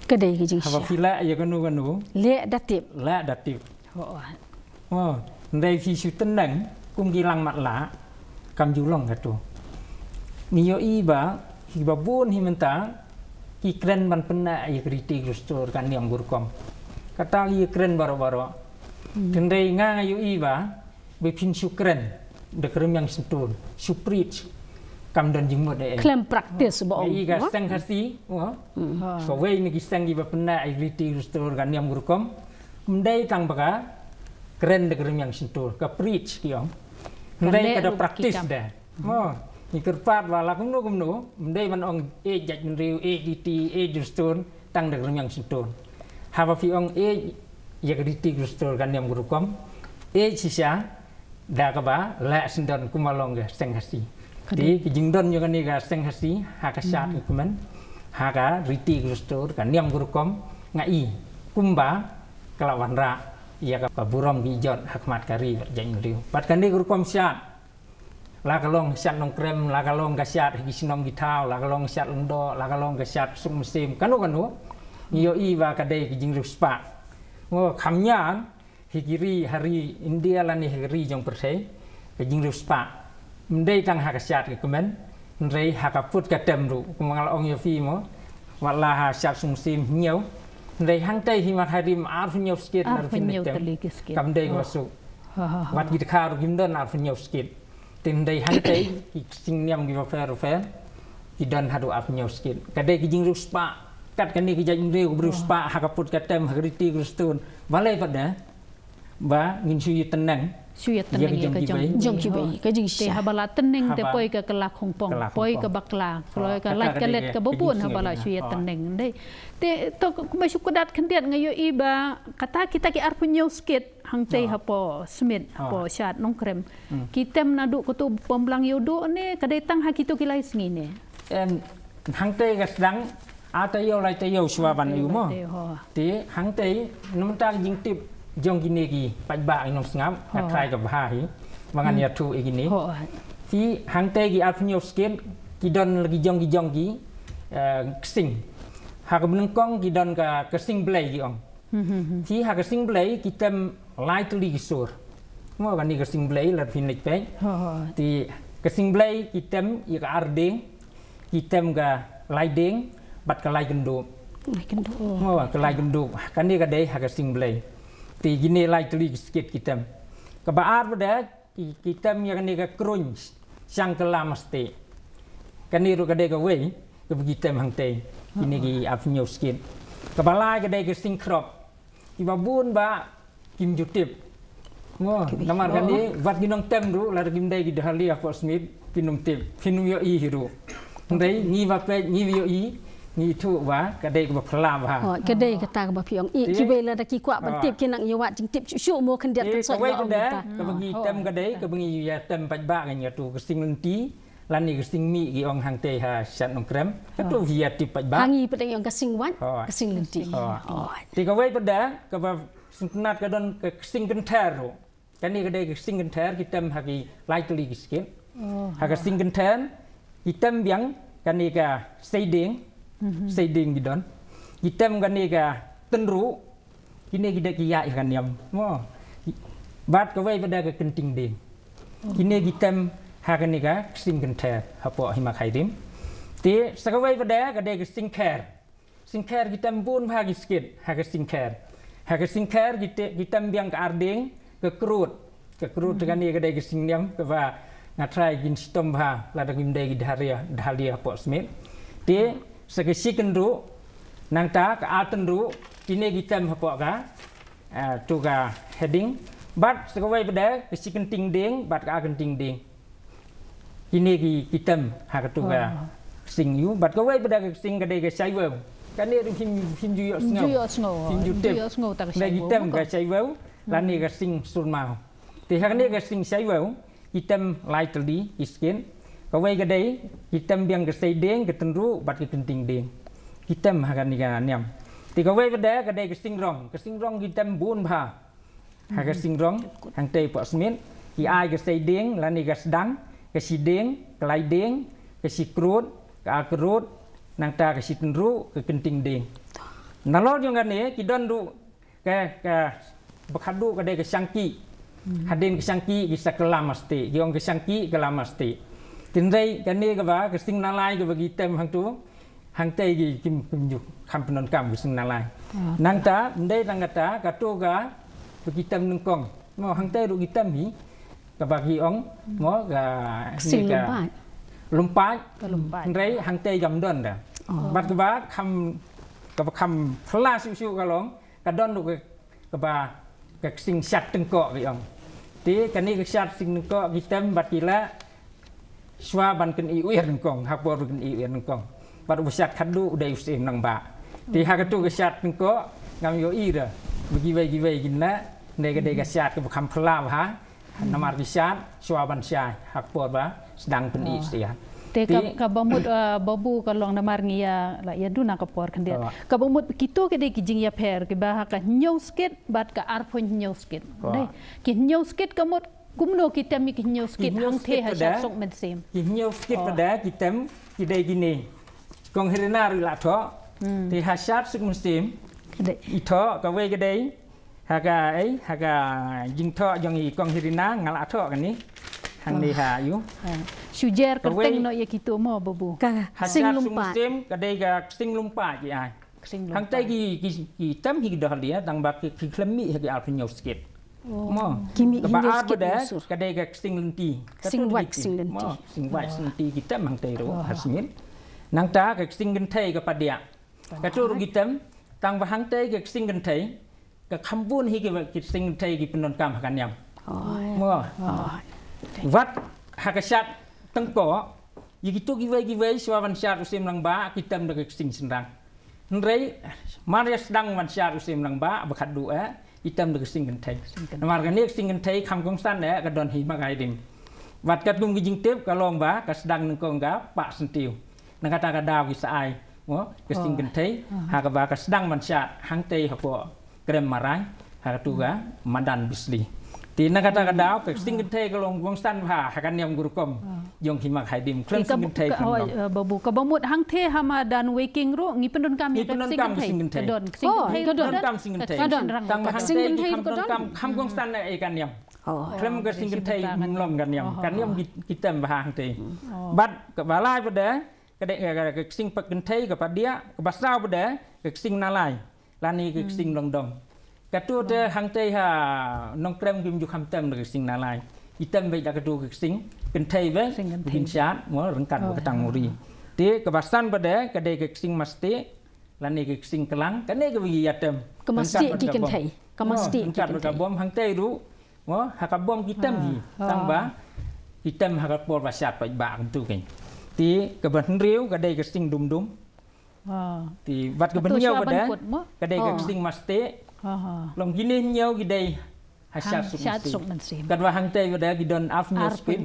Ka dei ka jingshah. Haba phi lah ïa kano kano, leh da tip. Leh da tip. Hooid. Oh, hynrei phi shu tneng kum ki langmatlah, kam ju long kato. Ngi ïohi ba kiba bun hi mynta ki kren ban pynneh ïa ka riti ka dustur ka niam ka rukom. Kata ki kren baroh baroh. Hynrei nga, nga ïohi ba ba phin shu kren da ka rmiang shyntur, shu preach, kam don jingmut eh. Khlem practice ba ong. Ïa ka seng Khasi, oh. Kawei na ki seng kiba pynneh ïa ka riti ka dustur ka niam ka rukom. Ym dei tang ba ka kren da ka rmiang shyntur, ka preach ki ong. Hynrei ka da practice de. Mo, ngi kyrpad ba la kumno kumno, ym dei ban ong ïeit jaitbynriew, ïeit riti, ïeit dustur tang da ka rmiang shyntur. Haba phi ong ïeit ïa ka riti ka dustur ka niam ka rukom, ïeit shisha da kaba leh syndon kumba long ka seng Khasi. Te ki jingdon jong kane ka seng Khasi ha ka shad ka kmen, ha ka riti ka dustur ka niam ka rukom, nga i kumba ka la wanrah ïa ka burom ka jot ha khmat ka ri bad jaitbynriew. Bad kane ka rukom shad, la ka long shad Nongkrem, la ka long ka shad ha ki shnong ki thaw, la ka long shad Lyngdoh, la ka long ka shad Suk Mynsiem, kano kano, ngi ïohi ba ka dei ka jingriewspah. Mo, kham ñiah ha ki ri, ha ri India lane ha ki ri jong pyrthei, ka jingriewspah ym dei tang ha ka shad ka kmen, hynrei ha ka put ka tem ruh. Kumba nga la ong ïa phi mo, wat la ha shad Suk Mynsiem hynñiew, hynrei hangtei hi Matharim arphew hynñiew skit na ruh phin leit tem. Kam dei kaba suk. Wat ki dkhar ruh kim don arphew hynñiew skit. Te hynrei hangtei ki ksing niam kiba pher pher ki don haduh arphew hynñiew skit. Ka dei ka jingriewspah. Kat kane ka jaitbynriew ka riewspah ha ka put ka tem, ha ka riti ka dustur. Balei pat de? Ba ngin shu ïatneng. Shu ïatneng ïa ka jong kiwei. Jong kiwei, ka jingshah. Te haba la tneng te poi ka kylla khongpong, poi ka bakla, poi ka lait ka let kaba bun haba la shu ïatneng. Dei. Te to kumba shu kdad khyndiat nga ïohi ba kata kita ki arphew hynñiew skit hangtei hapoh Smit, hapoh shad Nongkrem. Ki tem naduh kato Pynblang Ïewduh ne ka dei tang ha kito ki lai sngi ne? Em, hangtei ka sdang ar taïew lai taïew shuwa ban ïoh mo. Te hangtei namar ka jingtip jong kine ki paidbah ki nongsngap, nga trai ka bha hi ba ngan ïathuh ïa kine. Te hangtei ki arphew hynñiew skit ki don la ki jong ki jong ki, eh, ksing. Ha ka banyngkong ki don ka, ka ksing Blei ki ong. Te ha ka ksing Blei ki tem lai tylli ki sur. Mo, kane ka ksing Blei lada phin leit peit. Te ka ksing Blei ki tem ïa ka ar dieng, ki tem ka lai dieng bad ka lai kyndup. Mo, ka lai kyndup kane ka dei ha ka ksing Blei. Te kine lai tylli ki skit ki tem. Kaba ar pat de ki, ki tem ïa kane ka kruiñ shang kylla mastieh. Kane ruh ka dei kawei kaba ki tem hangtei. Kine ki arphew hynñiew skit. Kaba lai ka dei ka ksing khrop. Kiba bun ba kim ju tip. Mo, namar kane, wat ki nongtem ruh, lada kim dei ki dahlia hapoh Smit, phin ym tip, phin ym ïohi hi ruh. Hynrei ngi ba peit, ngi ïohi, ngi ithuh ba ka dei kaba phylla bha. Oh, ka dei kata kaba phi ong. I, kiwei lada ki kwah ban tip, ki nang ïa wad jingtip shuh shuh, mo, khyndiat kan sot kawei ba ong kata, kaba ngi tem ka dei kaba ngi ïa tem paidbah, ngan ïathuh, ka sing lynti lane ka sing mih, ki ong hangtei ha Shat Nongkrem. Katu hi ïa tip paidbah. Ha ngi pat ngi ong ka sing wait, ka sing lynti. Te kawei pat da kaba sngewtynnat, ka don ka sing kynthei ruh. Kane ka dei ka sing kynthei, ki tem ha ki lai tylli ki skit. Ha ka sing kynthei ki tem biang kane ka seidieng, seidieng ki don. Ki tem kane ka tynruh, kine ki dei ki ïaid ha ka niam, mo. Bad kawei pat da ka kynting dieng. Kine ki tem ha kane ka sing kynthei hapoh Hima Khyrim. Te sa kawei pat da ka dei ka sing kher. Sing kher ki tem bun bha ki skit ha ka sing kher. Ha ka sing kher ki te-, ki tem biang ka ardieng, ka krud. Ka krud te kane ka dei ka sing niam kaba nga tharai kin shitom bha lada kim dei ki dahlia, dahlia hapoh Smit. Te sa ka shi tynruh, nangta ka ar tynruh, kine ki tem hapoh ka, ah, tu ka heading. Bad sa kawei pat da ka shi kynting dieng bad ka ar kynting dieng. Kine ki, ki tem ha katu ka sing ïu. Bad kawei pat da ka sing ka dei ka shaiwew. Kane ruh phim, phim ju ïohsngew. Phim ju tip. Ki tem ka shaiwew lane ka sing surmaw. Te ha kane ka sing shaiwew ki tem lai tylli ki skit. Kawei ka dei ki tem biang ka seidieng, ka tynruh bad ka kynting dieng. Ki tem ha kane ka niam. Te kawei pat da ka dei ka sing rong. Ka sing rong ki tem bun bha. Ha ka sing rong hangtei hapoh Smit ki ai ka seidieng lane ka sdang, ka shidieng, ka laidieng, ka shikrud, ka arkrud, nangta ka shitynruh, ka kynting dieng. Nalor jong kane ki don ruh ka, kaba khadduh ka dei ka shangki. Hadien ka shangki ki sa kylla mastieh, ki ong ka shangki kylla mastieh. Hynrei kane kaba ka sing nalai kaba ki tem hangtu, hangtei ki kim, kim ju kham pyndonkam ka sing nalai. Nangta ym dei tang kata, katu kaba ki tem nyngkong, mo, hangtei ruh ki tem hi kaba ki ong, mo, ka sing lympait. Lympait. Hynrei hangtei kam don da. Bad kaba kham, kaba kham phylla shuh shuh ka long, ka don ruh ka, kaba ka sing shat tyngkoh ki ong. Te kane ka shat sing tyngkoh ki tem bad ki lah shuwa ban kynïoh nyngkong, ha por kynïoh nyngkong. Bad u shat khadduh u dei u Syiem Rangbah. Te ha katu ka shat tyngkoh ngam ïohi da ba kiwei kiwei ki lah, ne ka dei ka shat kaba kham phylla bha. Namar ki shat shuwa ban shai ha por ba sdang pynïoh sha. Te ka, kaba mut, uh, Babu, ka long namar ngi ïa, la ïa duna ka por khyndiat. Kaba mut kito ki dei ki jingïapher kiba ha ka hynñiew skit bad ka arphew hynñiew skit. Dei ki hynñiew skit ka mut kumno ki tem ïa ki hynñiew skit hangtei ha Shat Suk Mynsiem? Ki hynñiew skit pat da ki tem ki dei kine. Kong Hirina ruh i la thoh. Te ha Shat Suk Mynsiem i thoh kawei ka dei ha ka, ei, ha ka jingthoh jong i Kong Hirina nga la thoh kane. Hangne ha ïu. Shu jer kyrteng noh ïa kito mo, Babu. Ka sing lympait. Ha Shat Suk Mynsiem ka dei ka sing lympait ki ai. Hangtei ki, ki, ki tem hi ki dahlia tang ba ki, ki khlem mih ha ki arphew hynñiew skit. Mo. Kaba ar pat da ka dei ka sing lynti. Sing wait, sing lynti. Mo, sing wait, sing lynti ki tem hangtei ruh ha Smit. Nangta ka sing kynthei ka padiah. Katu ruh ki tem, tang ba hangtei ka sing kynthei ka kham bun hi ki, ki sing kynthei ki pyndonkam ha ka niam. Mo. Wat ha ka shat tyngkoh ïa kito kiwei kiwei shuwa ban shad u Syiem Rangbah ki tem da ka sing shynrang. Hynrei mar ïa sdang ban shad u Syiem Rangbah ba khadduh eh ki tem da ka sing kynthei. Namar kane ka sing kynthei kham kongsan eh ka don hi Hima Khyrim. Bad katkum ki jingtip ka long ba ka sdang nyngkong ka pah syntiew. Na kata ka daw ki sa ai, mo, ka sing kynthei ha kaba ka sdang ban shad hangtei hapoh Krem Marai ha katu ka madan Bisli. Te na kata ka daw ka sing kynthei ka long kongsan bha ha ka niam ka rukom jong Hima Khyrim. Khlem sing kynthei kam don. Babu, kaba mut hangtei ha madan Weiking ruh ngi pyndonkam ïa ka sing kynthei. Ka don ka sing kynthei. Pyndonkam sing kynthei. Tang ba hangtei ki kham pyndonkam, kham kongsan eh ka niam. Khlem ka sing kynthei ym long ka niam. Ka niam ki tem bha hangtei. Bad kaba lai pat da ka dei ka, ka, ka sing kynthei ka padiah, kaba saw pat da ka sing nalai lane ka sing longdong. Katu te hangtei ha Nongkrem kim ju kham tem da ka sing nalai. Ki tem beit da katu ka sing kynthei beit, sing kynthei. Hin shad, mo, ryngkat bad ka tang muri. Te kaba san pat da ka dei ka sing mastieh lane ka sing klang, kane kaba ïa tem. Ka mastieh ki kynthei. Ka mastieh ki kynthei. Ryngkat bad ka bom hangtei ruh Mo, ha ka bom ki tem hi. Tang ba ki tem ha ka por ba shad paidbah kumtu kein. Te kaba hynriew ka dei ka sing dum dum. Te bad kaba hynñiew ba dei ka dei ka sing mastieh. Long kine hynñiew ki dei ha shad suk mynsiem. Katba hangtei ba dei ki don arphew hynñiew spit.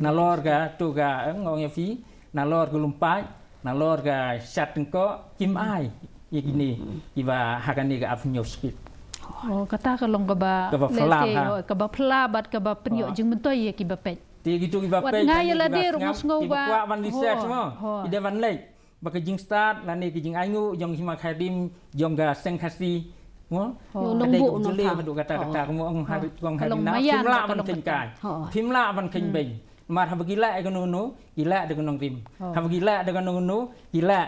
Nalor ka tu ka, eh, ngong ïa phi, nalor ka lum paid, nalor ka shad tyngkoh, kim ai ïa kine kiba ha kane ka arphew hynñiew spit. Oh, kata ka long kaba phylla, kaba phylla bad kaba pynïoh jingmyntoi ïa kiba peit. Te kito kiba peit, nga ïa lade ruh nga sngew ba kwah ban research mo, ki dei ban leit ba ka jingstad lane ka jingainguh jong ki hima ki harim jong ka seng Khasi mo. Ka dei ka jylliew haduh katta katta, mo, ong ha ri, ong ha ri na, phim lah ban kheiñ kai, phim lah ban kheiñ beiñ. Namar haba ki leh ïa kano kano ki leh da ka nongrim. Haba ki leh da kano kano ki leh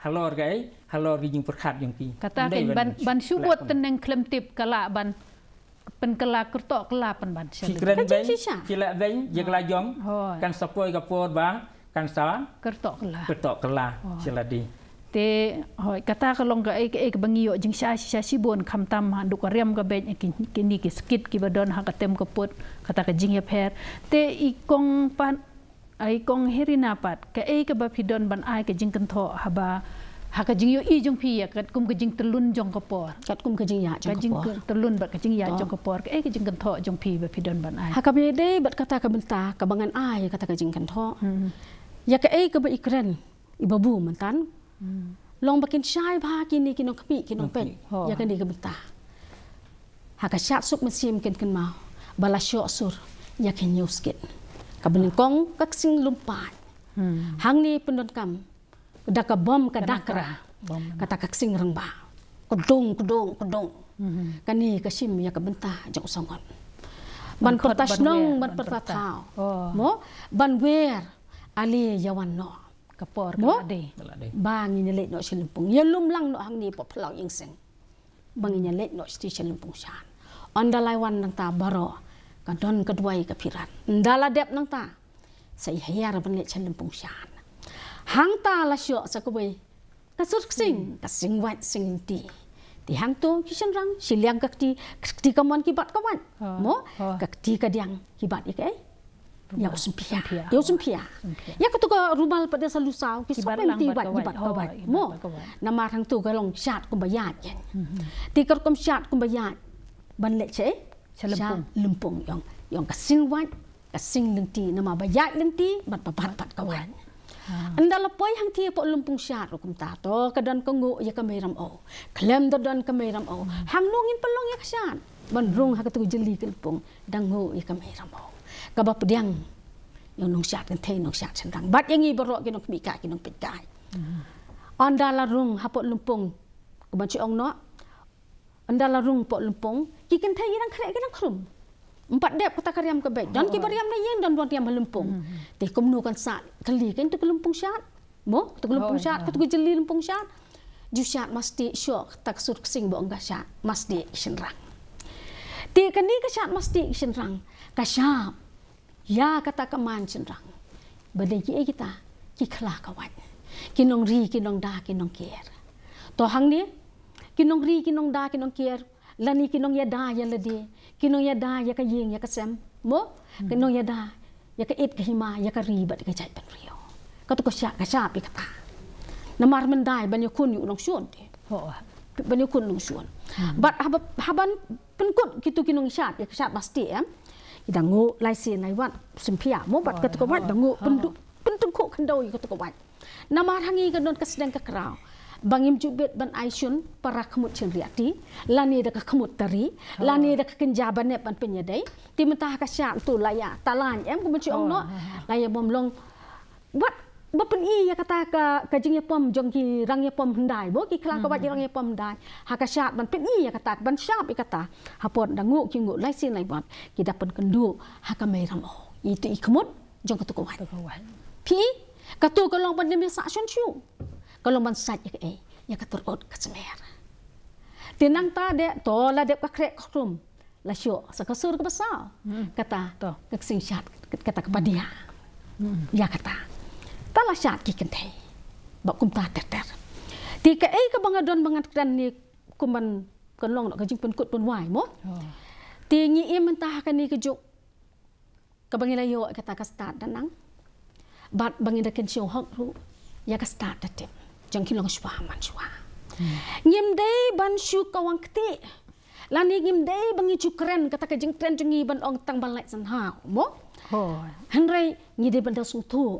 halor kaei, halor ka jingpyrkhat jong ki. Kata kein ban, ban shu bud tyneng khlem tip ka lah ban pynkylla kyrtoh kylla pynban sha lade. Phi kren beiñ, phi leh beiñ ïa ka la jong, kan sa poi ka por ba kan sa kyrtoh kylla, kyrtoh kylla sha lade. Te hooid, kata ka long kaei kaei kaba ngi ïoh jingshai shisha shibun, khamtam haduh ka riam ka beit, kine ki skit kiba don ha ka tem ka put, kata ka jingïapher. Te i kong pat, i kong Herina pat, kaei kaba phi don ban ai ka jingkynthoh haba ha ka jingïohi jong phi ïa katkum ka jingtyllun jong ka por, katkum ka jingïaid jong ka por, ka jingtyllun bad ka jingïaid jong ka por, kaei ka jingkynthoh jong phi ba phi don ban ai? Ha kaba ïadei bad kata ka bynta kaba ngan ai ïa kata ka jingkynthoh, ïa kaei kaba i kren i Babu myntan, long ba kin shai bha kine ki nongkmie ki nongpeit ïa kane ka bynta. Ha ka shad suk mynsiem kin kynmaw ba la shoh sur ïa ka hynñiew skit. Kaba nyngkong ka ksing lum paid. Hangne pyndonkam da ka bom ka Dakra, kata ka ksing rangbah, kdung kdung kdung. Kane ka shim ïa ka bynta jong u sangot ban pyrta shnong, ban pyrta thaw, mo, ban wer ale ïa wan noh. Ka por mo, ba ngin ïa leit noh sha lympung, ïa lum lang noh hangne hapoh phyllaw ïing seng. Ba ngin ïa leit noh sha lympung shan. Ynda la wan nangta baroh ka don ka duwai ka phirat. Ynda la dep nangta sa ïa hiar ban leit sha lympung shan. Hangta la shoh sa kawei ka sur ksing, ka sing wait sing lynti. Te hangto ki shynrang shiliang ka kti, ka kti kamon ki bat ka wait. Mo, ka kti kadiang ki bat ïa kaei? Ïa u symphia. Ïa u symphia. Ïa kato ka rumal pat de sa lusaw ki sop lynti wat ki bat ka wat mo. Namar hangto ka long shad kumba ïaid. Te ka rukom shad kumba ïaid ban leit sha lympung, ïong, ïong ka sing wat, ka sing lynti, namar ba ïaid lynti bad ba bat bat ka wat. Ynda la poi hangtei hapoh lympung shad ruh kumta, to ka don ka nguh ïa ka Mei Ramew. Khlem da don ka Mei Ramew, hangno ngin pynlong ïa ka shad ban rung ha kato ka jylli ka lympung? Da nguh ïa ka Mei Ramew kaba pdiang ïa u nongshad kynthei nongshad shynrang bad ïa ngi baroh ki nongkmie kai ki nongpeit kai. Ynda la rung hapoh lympung, kumba shu ong noh, ynda la rung hapoh lympung ki kynthei ki dang khreh ki dang khrum. Ym pat dep kata ka riam ka beit, don kiba riam na ïing, don ba riam ha lympung. Te kumno kan sah kali kein to ka lympung shad? Mo, to ka lympung shad, kato ka jylli lympung shad. Ju shad mastieh shoh kata ka sur ksing ba ong ka shad mastieh ki shynrang. Te kane ka shad mastieh ki shynrang ka shap ïa kata ka man shynrang ba dei kiei kita? Ki khlaw ka wait, ki nongri ki nongda ki nongker. To hangne ki nongri ki nongda ki nongker, lane ki nongïada ïa lade, ki nongïada ïa ka ïing ïa ka sem mo, ki nongïada ïa ka ïit ka hima, ïa ka ri bad ïa ka jaitbynriew. Kato ka shap, ka shap ïa kata. Namar mynta ban ïakhun ïa u nongshun te, ban ïakhun u nongshun. Bad haba, haban pynkut kito ki nongshad ïa ka shad mastieh, em, ki da nguh lai sien lai wat symphia mo, bad kato ka wait da nguh pyndu, pyntyngkhuh khyndew ïa kato ka wait. Namar hangne ka don ka sdang ka kraw ba ngim ju bit ban ai shun para khmut shynriah ti, lane da ka khmut tari, lane da ka kynja ba nep ban pynïadei. Te mynta ha ka shad to la ïa talain, em, kumba shu ong noh, la ïa bom long wat ba pyni ïa kata ka, ka jingïapom jong ki rangïapom hyndai, bo ki khlaw ka wait ki rangïapom hyndai. Ha ka shad ban pyni ïa kata, ban shap ïa kata. Ha por da nguh ki nguh lai sien lai wat, ki da pynkynduh ha ka Mei Ramew. Ito i khmut jong kato ka wait. Phi, kato ka long ban ym ïa sah shon shuh. Ka long ban sait ïa kaei? Ïa ka tyrut ka smer. Te nangta de to la dep ka khreh ka khrum, la shoh sa ka sur kaba saw. Kata ka ksing shad, kata ka padia. Ïa kata ta la shad ki kynthei. Ba kumta ter ter. Te kaei kaba nga don ba ngan kren ne kumban kan long noh ka jingpynkut pynwai mo. Te ngi im mynta ha kane ka juk kaba ngi la ïoh kata ka stad da nang. Bad ba ngi da kynshew hok ruh ïa ka stad da tip jong ki longshuwa manshuwa. Ngim dei ban shu kawang kti lane ngim dei ba ngi shu kren kata ka jingkren jong ngi ban ong tang ban lait san ha mo. Hynrei ngi dei ban da sngewthuh,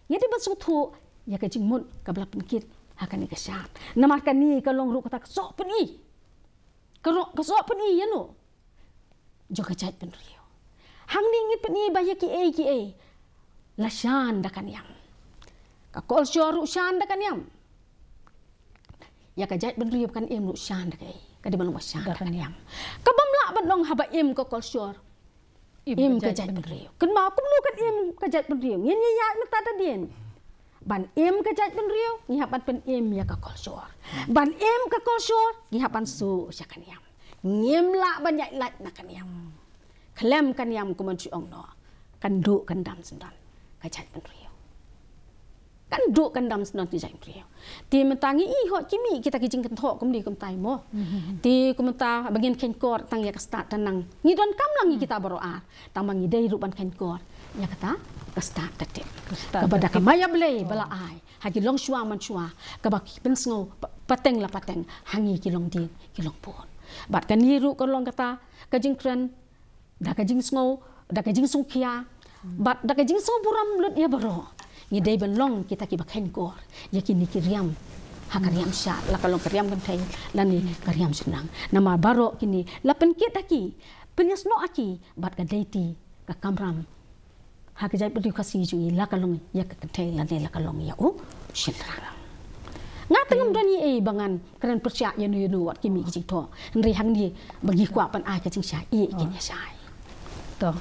ngi dei ban sngewthuh ïa ka jingmut kaba la pynkit ha kane ka shad. Namar kane ka long ruh kata ka soh pyni, ka soh pyni ïa no jong ka jaitbynriew. Hangne ngi pyni ba ïa kiei kiei la shan da ka niam. Ka kolshor ruh shan da ka niam. Ïa ka jaitbynriew kan im ruh shan da kaei, ka dei ban long ba shan da ka niam. Ka bym lah ban long haba im ka kolshor im ka jaitbynriew. Kynmaw kumno kan im ka jaitbynriew, ngin ïa ïaid mynta da dien. Ban im ka jaitbynriew ngi hap ban pynim ïa ka kolshor. Ban im ka kolshor ngi hap ban suk sha ka niam. Ngim lah ban ïaid lait na ka niam. Khlem ka niam kumno shu ong noh, kan duh kan dam syndon ka jaitbynriew. Kan duh kan dam syndon ka jaitbynriew. Te mynta ngi i hok ki mih kita ki jingkynthoh kumne kumtai mo. Te kumta ba ngin kheiñkor tang ïa ka stad da nang, ngi donkam lang ïa kita baroh ar. Tang ba ngi dei ruh ban kheiñkor ïa kata ka stad da tip kaba da ka maïa Blei ba la ai ha ki longshuwa manshuwa, kaba ki pynsngew pateng la pateng ha ngi ki longdien ki longbun. Bad kane ruh ka long kata ka jingkren da ka jingsngew, da ka jingsngewkhia bad da ka jingsngewburom lut ïa baroh. Ngi dei ban long kita kiba kheiñkor ïa kine ki riam ha ka riam shad, la ka long ka riam kynthei lane ka riam shynrang. Namar baroh kine la pynkit ha ki, pynïasnoh ha ki bad ka dei te ka kamram ha ka jaitbynriew Khasi jong ngi, la ka long ïa ka kynthei lane la ka long ïa u shynrang. Nga te ngam don ei ei ba ngan kren pyrshah ïa no ïa no wat ki mih ki jingthoh. Hynrei hangne ba ngi kwah ban ai ka jingshai ïa ki, ngi shai. To.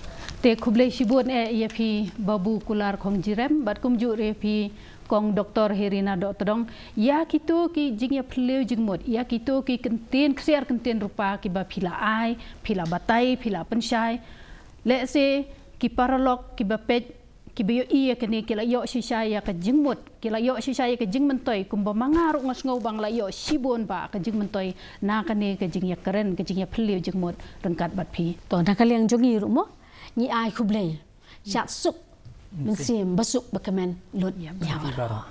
Te khublei shibun eh ïa phi Babu Kular Khongjirem bad kumjuh ruh ïa phi Kong Doktor Herina Dohtdong, ïa kito ki jingïaphylliew jingmut, ïa kito ki kyntien ksiar kyntien rupa kiba phi la ai, phi la batai, phi la pynshai. Lehse ki paralok kiba peit, kiba ïohi ïa kane ki la ïoh shisha ïa ka jingmut, ki la ïoh shisha ïa ka jingmyntoi, kumba ma nga ruh nga sngew ba nga la ïoh shibun ba ka jingmyntoi na kane ka jingïakren, ka jingïaphylliew jingmut ryngkat bad phi. To, na ka liang jong ngi ruh mo, ngi ai khublei. Shad suk mynsiem, ba suk ba kmen lut ïa baroh.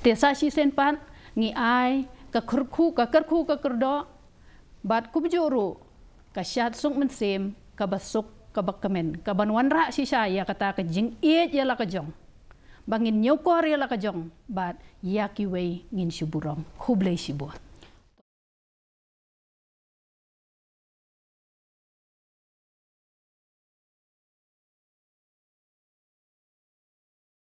Te sa shisien pat ngi ai ka kyrkhu, ka kyrkhu ka kyrdoh bad kumjuh ruh ka shad suk mynsiem kaba suk kaba kmen, kaban wanrah shisha ïa kata ka jingïeit ïa la ka jong, ba ngin ñiewkor ïa la ka jong bad ïa kiwei ngin shu burom. Khublei shibun.